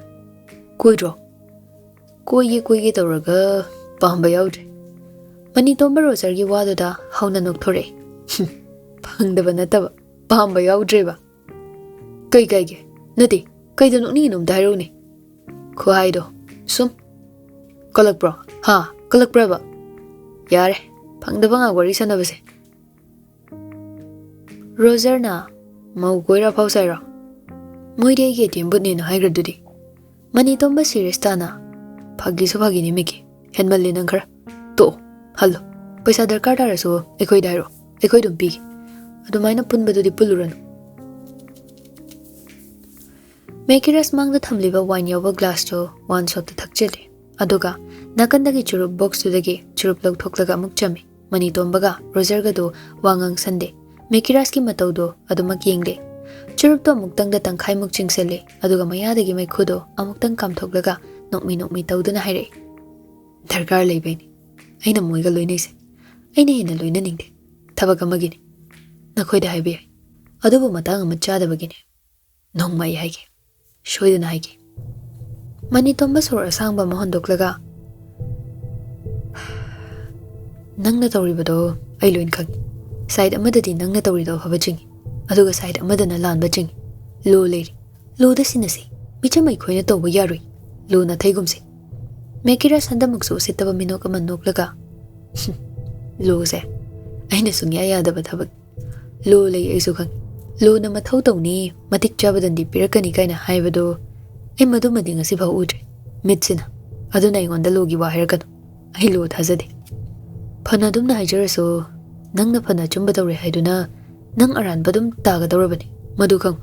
ꯀꯣꯏꯗ꯭ꯔꯣ?" "ꯀꯣꯏꯒꯦ ꯀꯣꯏꯒꯦ ꯇꯧꯔꯒ ꯄꯥꯝꯕ ꯌꯥꯎꯗ꯭ꯔꯦ꯫" ꯃꯅꯤꯇꯣꯝꯕ ꯔꯣꯖꯔꯒꯤ ꯋꯥꯗꯨꯗ ꯍꯧꯅ ꯅꯣꯛꯊꯣꯔꯛꯏ꯫ "ꯍꯨꯝ, ꯐꯪꯗꯕ ꯅꯠꯇꯕ, ꯄꯥꯝꯕ ꯌꯥꯎꯗ꯭ꯔꯦꯕ꯫ ꯀꯩ ꯀꯥꯏꯒꯦ? ꯅꯠꯇꯦ, ꯀꯩꯗ ꯅꯣꯛꯅꯤꯡꯉꯤꯅꯣ ꯑꯝꯇ ꯍꯥꯏꯔꯛꯎꯅꯦ꯫" "ꯈꯨꯍꯥꯏꯗꯣ ꯁꯨꯝ꯫" "ꯀꯜꯂꯛꯄ꯭ꯔꯣ? ꯍꯥ? ꯀꯜꯂꯛꯄ꯭ꯔꯕ?" "ꯌꯥꯔꯦ, ꯐꯪꯗꯕ ꯉꯥꯛ ꯋꯥꯔꯤ ꯁꯥꯟꯅꯕꯁꯦ꯫" ꯔꯣꯖꯔꯅ, "ꯃꯧ ꯀꯣꯏꯔ ꯑꯐꯥꯎ ꯁꯥꯏꯔꯣ?" "ꯃꯣꯏꯗꯤ ꯑꯩꯒꯤ ꯑꯦ ꯇꯤ ꯑꯦꯝ ꯕꯨꯠꯅꯦꯅ ꯍꯥꯏꯈ꯭ꯔꯗꯨꯗꯤ꯫" ꯃꯅꯤꯇꯣꯝꯕ ꯁꯤꯔꯤꯌꯁ ꯇꯥꯅ, "ꯐꯥꯒꯤꯁꯨ ꯐꯥꯒꯤꯅꯤ ꯃꯤꯀꯤ, ꯍꯦꯟꯃꯜꯂꯦ ꯅꯪ ꯈꯔ꯫ ꯇꯣꯛꯑꯣ, ꯍꯜꯂꯣ꯫ ꯄꯩꯁꯥ ꯗꯔꯀꯥꯔ ꯇꯥꯔꯁꯨ ꯑꯩꯈꯣꯏꯗ ꯍꯥꯏꯔꯛꯑꯣ, ꯑꯩꯈꯣꯏ ꯑꯗꯨꯝ ꯄꯤꯒꯦ꯫ ꯑꯗꯨꯃꯥꯏꯅ ꯄꯨꯟꯕꯗꯨꯗꯤ ꯄꯨꯜꯂꯨꯔꯅꯨ꯫" ꯃꯦꯀꯤꯔꯁ ꯃꯥꯡꯗ ꯊꯝꯂꯤꯕ ꯋꯥꯏꯟ ꯌꯥꯎꯕ ꯒ꯭ꯂꯥꯁꯇꯨ ꯋꯥꯟ ꯁꯣꯠꯇ ꯊꯛꯆꯤꯜꯂꯤ꯫ ꯑꯗꯨꯒ ꯅꯥꯀꯟꯗꯒꯤ ꯆꯨꯔꯨꯞ ꯕꯣꯛꯁꯇꯨꯗꯒꯤ ꯆꯨꯔꯨꯞ ꯂꯧꯊꯣꯛꯂꯒ ꯑꯃꯨꯛ ꯆꯝꯃꯤ꯫ ꯃꯅꯤꯇꯣꯝꯕꯒ ꯔꯣꯖꯔꯒꯗꯣ ꯋꯥ ꯉꯥꯡꯁꯟꯗꯦ꯫ ꯃꯦꯀꯤꯔꯥꯁꯀꯤ ꯃꯇꯧꯗꯣ ꯑꯗꯨꯃꯛ ꯌꯦꯡꯂꯦ꯫ ꯆꯨꯔꯨꯞꯇꯣ ꯑꯃꯨꯛꯇꯪꯗ ꯇꯪꯈꯥꯏꯃꯨꯛ ꯆꯤꯡꯁꯤꯜꯂꯦ, ꯑꯗꯨꯒ ꯃꯌꯥꯗꯒꯤ ꯃꯩꯈꯨꯗꯣ ꯑꯃꯨꯛꯇꯪ ꯀꯥꯝꯊꯣꯛꯂꯒ ꯅꯣꯛꯃꯤ ꯅꯣꯛꯃꯤ ꯇꯧꯗꯨꯅ ꯍꯥꯏꯔꯛꯏ, "ꯗꯔꯀꯥꯔ ꯂꯩꯕꯩꯅꯤ ꯑꯩꯅ ꯃꯣꯏꯒ ꯂꯣꯏꯅꯩꯁꯦ꯫ ꯑꯩꯅ ꯍꯦꯟꯅ ꯂꯣꯏꯅꯅꯤꯡꯗꯦ꯫ ꯊꯕꯛ ꯑꯃꯒꯤꯅꯤ꯫ ꯅꯈꯣꯏꯗ ꯍꯥꯏꯕ ꯌꯥꯏ꯫ ꯑꯗꯨꯕꯨ ꯃꯇꯥꯡ ꯑꯃ ꯆꯥꯗꯕꯒꯤꯅꯤ꯫ ꯅꯣꯡꯃ ꯑꯩ ꯍꯥꯏꯒꯦ꯫ ꯁꯣꯏꯗꯅ ꯍꯥꯏꯒꯦ꯫" ꯃꯅꯤꯇꯣꯝꯕ ꯁꯣꯔ ꯑꯁꯥꯡꯕ ꯑꯃ ꯍꯣꯟꯗꯣꯛꯂꯒ, "ꯅꯪꯅ ꯇꯧꯔꯤꯕꯗꯣ ꯑꯩ ꯂꯣꯏꯅ ꯈꯪꯉꯤ꯫ ꯁꯥꯏꯠ ꯑꯃꯗꯗꯤ ꯅꯪꯅ ꯇꯧꯔꯤꯗꯣ ꯑꯐꯕ ꯆꯤꯡꯉꯤ, ꯑꯗꯨꯒ ꯁꯥꯏꯠ ꯑꯃꯗꯅ ꯂꯥꯟꯕ ꯆꯤꯡꯉꯤ꯫ ꯂꯣ ꯂꯩꯔꯤ꯫ ꯂꯣꯗ ꯁꯤꯟꯅꯁꯤ꯫ ꯃꯤꯆꯝ ꯑꯩꯈꯣꯏꯅ ꯇꯧꯕ ꯌꯥꯔꯣꯏ꯫ ꯂꯣ ꯅꯥꯊꯩꯒꯨꯝꯁꯤ꯫" ꯃꯦꯀꯤꯔꯥꯁ ꯍꯟꯗꯛꯃꯛꯁꯨ ꯎꯁꯤꯠꯇꯕ ꯃꯤꯅꯣꯛ ꯑꯃ ꯅꯣꯛꯂꯒ, "ꯂꯣꯁꯦ ꯑꯩꯅ ꯁꯨꯡꯌꯥ ꯌꯥꯗꯕ ꯊꯕꯛ꯫ ꯂꯣ ꯂꯩ ꯑꯩꯁꯨ ꯈꯪꯉꯤ꯫ ꯂꯣꯅ ꯃꯊꯧ ꯇꯧꯅꯤ, ꯃꯇꯤꯛ ꯆꯥꯕ ꯗꯟꯗꯤ ꯄꯤꯔꯛꯀꯅꯤ ꯀꯥꯏꯅ ꯍꯥꯏꯕꯗꯣ ꯑꯩ ꯃꯗꯨꯃꯗꯤ ꯉꯁꯤꯐꯥꯎ ꯎꯗ꯭ꯔꯤ꯫ ꯃꯤꯠꯁꯤꯅ꯫ ꯑꯗꯨꯅ ꯑꯩꯉꯣꯟꯗ ꯂꯣꯒꯤ ꯋꯥ ꯍꯥꯏꯔꯛꯀꯅꯨ꯫ ꯑꯩ ꯂꯣ ꯊꯥꯖꯗꯦ꯫ ꯐꯅ ꯑꯗꯨꯝꯅ ꯍꯥꯏꯖꯔꯁꯨ, ꯅꯪꯅ ꯐꯅ ꯑꯆꯨꯝꯕ ꯇꯧꯔꯦ ꯍꯥꯏꯗꯨꯅ ꯅꯪ ꯑꯔꯥꯟꯕ ꯑꯗꯨꯝ ꯇꯥꯒꯗꯧꯔꯕꯅꯤ, ꯃꯗꯨ ꯈꯪꯉꯨ꯫"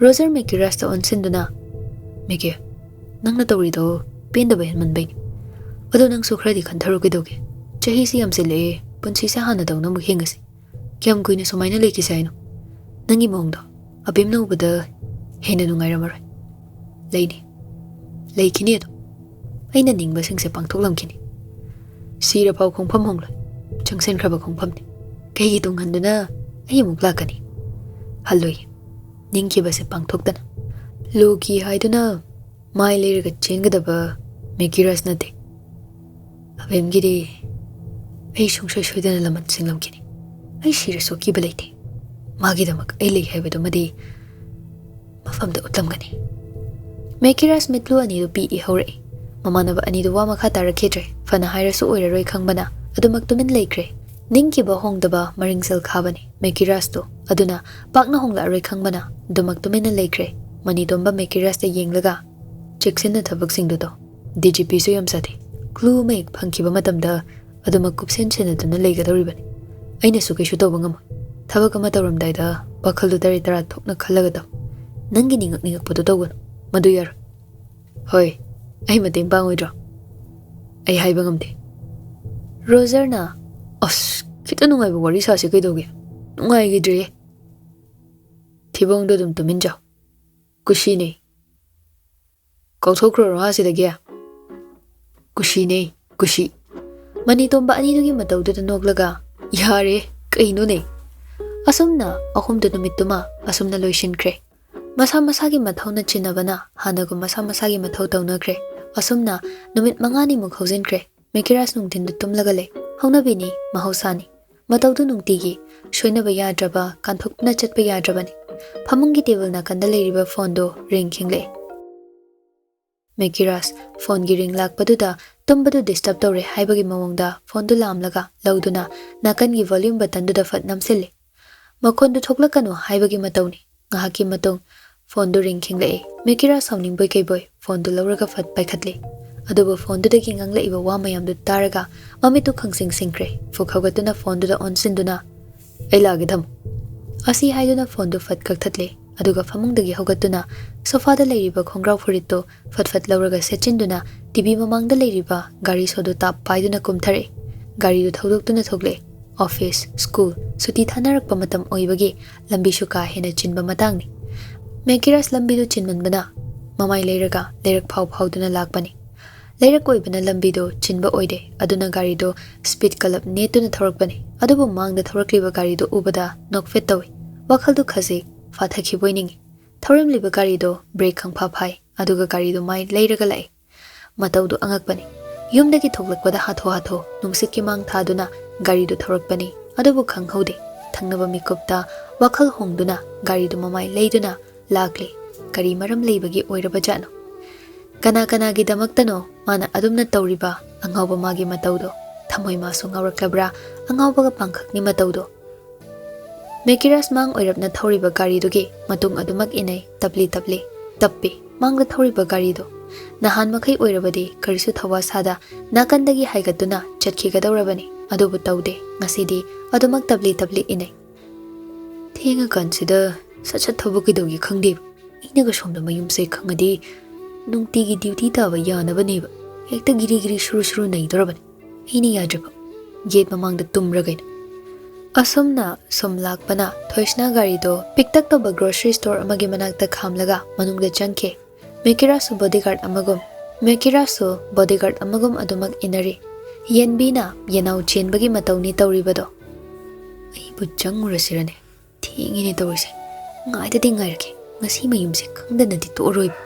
ꯔꯣꯖꯔ ꯃꯦꯀꯤꯔꯥꯁꯇ ꯑꯣꯟꯁꯤꯟꯗꯨꯅ, "ꯃꯦꯀꯤ, ꯅꯪꯅ ꯇꯧꯔꯤꯗꯣ ꯄꯦꯟꯗꯕ ꯍꯦꯟꯃꯟꯕꯩꯅꯤ꯫ ꯑꯗꯣ ꯅꯪꯁꯨ ꯈꯔꯗꯤ ꯈꯟꯊꯔꯣ ꯀꯩꯗꯧꯒꯦ? ꯆꯍꯤꯁꯤ ꯌꯥꯝꯁꯤꯜꯂꯛꯑꯦ, ꯄꯨꯟꯁꯤꯁꯦ ꯍꯥꯟꯅꯗꯧꯅ ꯑꯃꯨꯛ ꯍꯤꯡꯉꯁꯤ꯫ ꯀꯌꯥꯝ ꯀꯨꯏꯅ ꯁꯨꯃꯥꯏꯅ ꯂꯩꯈꯤꯁꯦ ꯍꯥꯏꯅꯣ? ꯅꯪꯒꯤ ꯃꯑꯣꯡꯗꯣ ꯑꯕꯦꯝꯅ ꯎꯕꯗ ꯍꯦꯟꯅ ꯅꯨꯡꯉꯥꯏꯔꯝꯃꯔꯣꯏ꯫" "ꯂꯩꯅꯤ, ꯂꯩꯈꯤꯅꯤ ꯑꯗꯨꯝ꯫ ꯑꯩꯅ ꯅꯤꯡꯕꯁꯤꯡꯁꯦ ꯄꯥꯡꯊꯣꯛꯂꯝꯈꯤꯅꯤ꯫ ꯁꯤꯔꯐꯥꯎ ꯈꯣꯡꯐꯝ ꯍꯣꯡꯂꯣꯏ꯫ ꯆꯪꯁꯤꯟꯈ꯭ꯔꯕ ꯈꯣꯡꯐꯝꯅꯤ꯫ ꯀꯩꯒꯤ ꯇꯨꯡꯍꯟꯗꯨꯅ ꯑꯩ ꯑꯃꯨꯛ ꯂꯥꯛꯀꯅꯤ? ꯍꯜꯂꯣꯏ꯫ ꯅꯤꯡꯈꯤꯕꯁꯦ ꯄꯥꯡꯊꯣꯛꯇꯅ꯫ ꯂꯣꯒꯤ ꯍꯥꯏꯗꯨꯅ ꯃꯥꯏ ꯂꯩꯔꯒ ꯆꯦꯟꯒꯗꯕ ꯃꯦꯀꯤꯔꯥꯁ ꯅꯠꯇꯦ꯫ ꯑꯕꯦꯝꯒꯤꯗꯤ ꯑꯩ ꯁꯨꯡꯁꯣꯏ ꯁꯣꯏꯗꯅ ꯂꯃꯟ ꯁꯤꯡꯂꯝꯈꯤꯅꯤ꯫ ꯑꯩ ꯁꯤꯔꯁꯨ ꯑꯀꯤꯕ ꯂꯩꯇꯦ꯫ ꯃꯥꯒꯤꯗꯃꯛ ꯑꯩ ꯂꯩ ꯍꯥꯏꯕꯗꯨꯃꯗꯤ ꯃꯐꯝꯗ ꯎꯠꯂꯝꯒꯅꯤ꯫" ꯃꯦꯀꯤꯔꯥꯁ ꯃꯤꯠꯂꯨ ꯑꯅꯤꯗꯨ ꯄꯤꯛꯏ ꯍꯧꯔꯛꯏ꯫ ꯃꯃꯥꯟꯅꯕ ꯑꯅꯤꯗꯨ ꯋꯥ ꯃꯈꯥ ꯇꯥꯔꯛꯈꯤꯗ꯭ꯔꯦ꯫ ꯐꯅ ꯍꯥꯏꯔꯁꯨ ꯑꯣꯏꯔꯔꯣꯏ ꯈꯪꯕꯅ ꯑꯗꯨꯃꯛ ꯇꯨꯃꯤꯟ ꯂꯩꯈ꯭ꯔꯦ꯫ ꯅꯤꯡꯈꯤꯕ ꯍꯣꯡꯗꯕ ꯃꯔꯤꯡꯁꯦꯜ ꯈꯥꯕꯅꯤ ꯃꯦꯀꯤꯔꯥꯁꯇꯨ꯫ ꯑꯗꯨꯅ ꯄꯥꯛꯅ ꯍꯣꯡꯂꯛꯑꯔꯣꯏ ꯈꯪꯕꯅ ꯑꯗꯨꯃꯛ ꯇꯨꯃꯤꯟꯅ ꯂꯩꯈ꯭ꯔꯦ꯫ ꯃꯅꯤꯇꯣꯝꯕ ꯃꯦꯀꯤꯔꯥꯁꯇ ꯌꯦꯡꯂꯒ, "ꯆꯦꯛꯁꯤꯟꯅ ꯊꯕꯛꯁꯤꯡꯗꯨ ꯇꯧ꯫ ꯗꯤ ꯖꯤ ꯄꯤꯁꯨ ꯌꯥꯝ ꯁꯥꯊꯤ꯫ ꯀ꯭ꯂꯨ ꯑꯃ ꯍꯦꯛ ꯐꯪꯈꯤꯕ ꯃꯇꯝꯗ ꯑꯗꯨꯃꯛ ꯀꯨꯞꯁꯦꯟ ꯁꯦꯟꯅꯗꯨꯅ ꯂꯩꯒꯗꯧꯔꯤꯕꯅꯤ꯫ ꯑꯩꯅꯁꯨ ꯀꯩꯁꯨ ꯇꯧꯕ ꯉꯝꯃꯣꯏ꯫ ꯊꯕꯛ ꯑꯃ ꯇꯧꯔꯝꯗꯥꯏꯗ ꯋꯥꯈꯜꯗꯨ ꯇꯔꯦꯠ ꯇꯔꯥ ꯊꯣꯛꯅ ꯈꯜꯂꯒ ꯇꯧ꯫ ꯅꯪꯒꯤ ꯅꯤꯡꯉꯛ ꯅꯤꯡꯉꯛꯄꯗꯨ ꯇꯧꯒꯅꯨ꯫ ꯃꯗꯨ ꯌꯥꯔꯣꯏ꯫" "ꯍꯣꯏ, ꯑꯩ ꯃꯇꯦꯡ ꯄꯥꯡꯉꯣꯏꯗ꯭ꯔꯣ?" ꯑꯩ ꯍꯥꯏꯕ ꯉꯝꯗꯦ꯫ ꯔꯣꯖꯔꯅ, "ꯑꯁ, ꯈꯤꯇ ꯅꯨꯡꯉꯥꯏꯕ ꯋꯥꯔꯤ ꯁꯥꯁꯤ ꯀꯩꯗꯧꯒꯦ? ꯅꯨꯡꯉꯥꯏꯈꯤꯗ꯭ꯔꯦ꯫ ꯊꯤꯕꯣꯡꯗꯣ ꯑꯗꯨꯝ ꯇꯨꯃꯤꯟ ꯆꯥꯎ꯫ ꯀꯨꯁꯤꯅꯦ꯫ ꯀꯥꯎꯊꯣꯛꯈ꯭ꯔꯣ ꯔꯣꯍꯥꯁꯤꯗꯒꯤ꯫ ꯀꯨꯁꯤꯅꯦ, ꯀꯨꯁꯤ꯫" ꯃꯅꯤꯇꯣꯝꯕ ꯑꯅꯤꯗꯨꯒꯤ ꯃꯇꯧꯗꯨꯗ ꯅꯣꯛꯂꯒ, "ꯌꯥꯔꯦ, ꯀꯩꯅꯣꯅꯦ?" ꯑꯁꯨꯝꯅ ꯑꯍꯨꯝꯗꯨ ꯅꯨꯃꯤꯠꯇꯨꯃ ꯑꯁꯨꯝꯅ ꯂꯣꯏꯁꯤꯟꯈ꯭ꯔꯦ꯫ ꯃꯁꯥ ꯃꯁꯥꯒꯤ ꯃꯊꯧꯅ ꯆꯤꯟꯅꯕꯅ ꯍꯥꯟꯅꯒꯨꯝ ꯃꯁꯥ ꯃꯁꯥꯒꯤ ꯃꯊꯧ ꯇꯧꯅꯈ꯭ꯔꯦ꯫ ꯑꯁꯨꯝꯅ ꯅꯨꯃꯤꯠ ꯃꯉꯥꯅꯤꯃꯨꯛ ꯍꯧꯖꯤꯟꯈ꯭ꯔꯦ꯫ ꯃꯦꯀꯤꯔꯥꯁ ꯅꯨꯡꯊꯤꯟꯗ ꯇꯨꯝꯂꯒ ꯂꯩ꯫ ꯍꯧꯅꯕꯤꯅꯤ, ꯃꯍꯧꯁꯥꯅꯤ꯫ ꯃꯇꯧꯗꯨ ꯅꯨꯡꯇꯤꯒꯤ ꯁꯣꯏꯅꯕ ꯌꯥꯗ꯭ꯔꯕ, ꯀꯥꯟꯊꯣꯛꯇꯨꯅ ꯆꯠꯄ ꯌꯥꯗ꯭ꯔꯕꯅꯤ꯫ ꯐꯃꯨꯡꯒꯤ ꯇꯦꯕꯜ ꯅꯥꯀꯟꯗ ꯂꯩꯔꯤꯕ ꯐꯣꯟꯗꯨ ꯔꯤꯡ ꯈꯤꯡꯂꯛꯑꯦ꯫ ꯃꯦꯀꯤꯔꯥꯁ ꯐꯣꯟꯒꯤ ꯔꯤꯡ ꯂꯥꯛꯄꯗꯨꯗ ꯇꯨꯝꯕꯗꯨ ꯗꯤꯁꯇꯔꯕ ꯇꯧꯔꯦ ꯍꯥꯏꯕꯒꯤ ꯃꯑꯣꯡꯗ ꯐꯣꯟꯗꯨ ꯂꯥꯝꯂꯒ ꯂꯧꯗꯨꯅ ꯅꯥꯀꯟꯒꯤ ꯚꯣꯂ꯭ꯌꯨꯝ ꯕꯇꯟꯗꯨꯗ ꯐꯠ ꯅꯝꯁꯤꯜꯂꯦ꯫ ꯃꯈꯣꯟꯗꯨ ꯊꯣꯛꯂꯛꯀꯅꯨ ꯍꯥꯏꯕꯒꯤ ꯃꯇꯧꯅꯤ꯫ ꯉꯥꯏꯍꯥꯛꯀꯤ ꯃꯇꯨꯡ ꯐꯣꯟꯗꯨ ꯔꯤꯡ ꯈꯤꯡꯂꯛꯑꯦ꯫ ꯃꯦꯀꯤꯔꯥꯁ ꯁꯥꯎꯅꯤꯡꯕꯣꯏ ꯀꯩꯕꯣꯏ ꯐꯣꯟꯗꯨ ꯂꯧꯔꯒ ꯐꯠ ꯄꯥꯏꯈꯠꯂꯦ꯫ ꯑꯗꯨꯕꯨ ꯐꯣꯟꯗꯨꯗꯒꯤ ꯉꯥꯡꯂꯛꯏꯕ ꯋꯥ ꯃꯌꯥꯝꯗꯨ ꯇꯥꯔꯒ ꯃꯃꯤꯠꯇꯨ ꯈꯪꯁꯤꯡ ꯁꯤꯡꯈ꯭ꯔꯦ꯫ ꯐꯨꯛ ꯍꯧꯒꯠꯇꯨꯅ ꯐꯣꯟꯗꯨꯗ ꯑꯣꯟꯁꯤꯟꯗꯨꯅ, "ꯑꯩ ꯂꯥꯛꯑꯒꯦ, ꯊꯝꯃꯨ" ꯑꯁꯤ ꯍꯥꯏꯗꯨꯅ ꯐꯣꯟꯗꯨ ꯐꯠ ꯀꯛꯊꯠꯂꯦ꯫ ꯑꯗꯨꯒ ꯐꯃꯨꯡꯗꯒꯤ ꯍꯧꯒꯠꯇꯨꯅ ꯁꯣꯐꯥꯗ ꯂꯩꯔꯤꯕ ꯈꯣꯡꯒ꯭ꯔꯥꯎ ꯐꯨꯔꯤꯠꯇꯨ ꯐꯠ ꯐꯠ ꯂꯧꯔꯒ ꯁꯦꯠꯆꯤꯟꯗꯨꯅ ꯇꯤꯚꯤ ꯃꯃꯥꯡꯗ ꯂꯩꯔꯤꯕ ꯒꯥꯔꯤ ꯁꯣꯗꯨ ꯇꯥꯞ ꯄꯥꯏꯗꯨꯅ ꯀꯨꯝꯊꯔꯛꯑꯦ꯫ ꯒꯥꯔꯤꯗꯨ ꯊꯧꯗꯣꯛꯇꯨꯅ ꯊꯣꯛꯂꯛꯑꯦ꯫ ꯑꯣꯐꯤꯁ, ꯁ꯭ꯀꯨꯜ ꯁꯨꯇꯤ ꯊꯥꯅꯔꯛꯄ ꯃꯇꯝ ꯑꯣꯏꯕꯒꯤ ꯂꯝꯕꯤꯁꯨ ꯀꯥ ꯍꯦꯟꯅ ꯆꯤꯟꯕ ꯃꯇꯥꯡꯅꯤ꯫ ꯃꯦꯀꯤꯔꯥꯁ ꯂꯝꯕꯤꯗꯨ ꯆꯤꯟꯃꯟꯕꯅ ꯃꯃꯥꯏ ꯂꯩꯔꯒ ꯂꯩꯔꯛ ꯐꯥꯎ ꯐꯥꯎꯗꯨꯅ ꯂꯥꯛꯄꯅꯤ꯫ ꯂꯩꯔꯛ ꯑꯣꯏꯕꯅ ꯂꯝꯕꯤꯗꯨ ꯆꯤꯟꯕ ꯑꯣꯏꯗꯦ, ꯑꯗꯨꯅ ꯒꯥꯔꯤꯗꯨ ꯁ꯭ꯄꯤꯗ ꯀꯂꯞ ꯅꯦꯠꯇꯨꯅ ꯊꯧꯔꯛꯄꯅꯤ꯫ ꯑꯗꯨꯕꯨ ꯃꯥꯡꯗ ꯊꯧꯔꯛꯂꯤꯕ ꯒꯥꯔꯤꯗꯨ ꯎꯕꯗ ꯅꯣꯛꯐꯦꯠ ꯇꯧꯏ꯫ ꯋꯥꯈꯜꯗꯨ ꯈꯖꯤꯛ ꯐꯥꯊꯈꯤꯕꯣꯏ ꯅꯤꯡꯏ꯫ ꯊꯧꯔꯝꯂꯤꯕ ꯒꯥꯔꯤꯗꯨ ꯕ꯭ꯔꯦꯛ ꯈꯪꯐꯥ ꯐꯥꯏ, ꯑꯗꯨꯒ ꯒꯥꯔꯤꯗꯨ ꯃꯥꯏ ꯂꯩꯔꯒ ꯂꯥꯛꯏ꯫ ꯃꯇꯧꯗꯨ ꯑꯉꯛꯄꯅꯤ꯫ ꯌꯨꯝꯗꯒꯤ ꯊꯣꯛꯂꯛꯄꯗ ꯍꯥꯊꯨ ꯍꯥꯊꯨ ꯅꯨꯡꯁꯤꯠꯀꯤ ꯃꯥꯡ ꯊꯥꯗꯨꯅ ꯒꯥꯔꯤꯗꯨ ꯊꯧꯔꯛꯄꯅꯤ꯫ ꯑꯗꯨꯕꯨ ꯈꯪꯍꯧꯗꯦ, ꯊꯪꯅꯕ ꯃꯤꯀꯨꯞꯇ ꯋꯥꯈꯜ ꯍꯣꯡꯗꯨꯅ ꯒꯥꯔꯤꯗꯨ ꯃꯃꯥꯏ ꯂꯩꯗꯨꯅ ꯂꯥꯛꯂꯦ꯫ ꯀꯔꯤ ꯃꯔꯝ ꯂꯩꯕꯒꯤ ꯑꯣꯏꯔꯕꯖꯥꯠꯅꯣ? ꯀꯅꯥ ꯀꯅꯥꯒꯤꯗꯃꯛꯇꯅꯣ ꯃꯥꯅ ꯑꯗꯨꯝꯅ ꯇꯧꯔꯤꯕ ꯑꯉꯥꯎꯕ ꯃꯥꯒꯤ ꯃꯇꯧꯗꯣ? ꯊꯃꯣꯏ ꯃꯥꯁꯨ ꯉꯥꯎꯔꯛꯂꯕ꯭ꯔꯥ? ꯑꯉꯥꯎꯕꯒ ꯄꯥꯡꯈꯛꯅꯤ ꯃꯇꯧꯗꯣ꯫ ꯃꯦꯀꯤꯔꯥꯁ ꯃꯥꯡ ꯑꯣꯏꯔꯞꯅ ꯊꯧꯔꯤꯕ ꯒꯥꯔꯤꯗꯨꯒꯤ ꯃꯇꯨꯡ ꯑꯗꯨꯃꯛ ꯏꯟꯅꯩ, ꯇꯞꯂꯤ ꯇꯞꯂꯤ, ꯇꯞꯄꯤ꯫ ꯃꯥꯡꯗ ꯊꯧꯔꯤꯕ ꯒꯥꯔꯤꯗꯨ ꯅꯍꯥꯟ ꯃꯈꯩ ꯑꯣꯏꯔꯕꯗꯤ ꯀꯔꯤꯁꯨ ꯊꯧꯋꯥ ꯁꯥꯗ ꯅꯥꯀꯟꯗꯒꯤ ꯍꯥꯏꯒꯠꯇꯨꯅ ꯆꯠꯈꯤꯒꯗꯧꯔꯕꯅꯤ꯫ ꯑꯗꯨꯕꯨ ꯇꯧꯗꯦ꯫ ꯉꯁꯤꯗꯤ ꯑꯗꯨꯃꯛ ꯇꯞꯂꯤ ꯇꯞꯂꯤ ꯏꯟꯅꯩ꯫ "ꯊꯦꯡꯉꯀꯥꯟꯁꯤꯗ ꯁꯠ ꯁꯠ ꯊꯧꯕ ꯀꯩꯗꯧꯒꯦ ꯈꯪꯗꯦꯕ꯫ ꯑꯩꯅꯒ ꯁꯣꯝꯗ ꯃꯌꯨꯝꯁꯦ ꯈꯪꯉꯗꯤ ꯅꯨꯡꯇꯤꯒꯤ ꯗ꯭ꯌꯨꯇꯤ ꯇꯥꯕ ꯌꯥꯅꯕꯅꯦꯕ꯫ ꯍꯦꯛꯇ ꯒꯤꯔꯤ ꯒꯤꯔꯤ ꯁꯨꯔꯨ ꯁꯨꯔꯨ ꯅꯩꯗꯣꯔꯕꯅꯤ꯫ ꯑꯩꯅ ꯌꯥꯗ꯭ꯔꯤꯕ꯫ ꯒꯦꯠ ꯃꯃꯥꯡꯗ ꯇꯨꯝꯕ꯭ꯔꯥ ꯀꯩꯅꯣ꯫ ꯑꯁꯨꯝꯅ ꯁꯨꯝ ꯂꯥꯛꯄꯅ ꯊꯣꯏꯁꯅꯥ ꯒꯥꯔꯤꯗꯣ ꯄꯤꯛꯇꯛ ꯇꯧꯕ grocery store ꯑꯃꯒꯤ ꯃꯅꯥꯛꯇ ꯈꯥꯝꯂꯒ ꯃꯅꯨꯡꯗ ꯆꯪꯈꯤ꯫ ꯃꯦꯀꯤꯔꯥꯁꯨ bodyguard ꯑꯃꯒꯨꯝ, ꯃꯦꯀꯤꯔꯥꯁꯨ bodyguard ꯑꯃꯒꯨꯝ ꯑꯗꯨꯃꯛ ꯏꯟꯅꯔꯤ꯫ ꯌꯦꯟꯕꯤꯅ ꯌꯦꯅꯥꯎ ꯆꯦꯟꯕꯒꯤ ꯃꯇꯧꯅꯤ ꯇꯧꯔꯤꯕꯗꯣ꯫ ꯑꯩꯕꯨ ꯆꯪꯉꯨꯔꯁꯤꯔꯅꯦ? ꯊꯦꯡꯉꯤꯅꯦ ꯇꯧꯔꯤꯁꯦ꯫ ꯉꯥꯏꯗꯗꯤ ꯉꯥꯏꯔꯒꯦ꯫ ꯉꯁꯤ ꯃꯌꯨꯝꯁꯦ ꯈꯪꯗꯅꯗꯤ ꯇꯣꯛꯑꯔꯣꯏꯕ꯫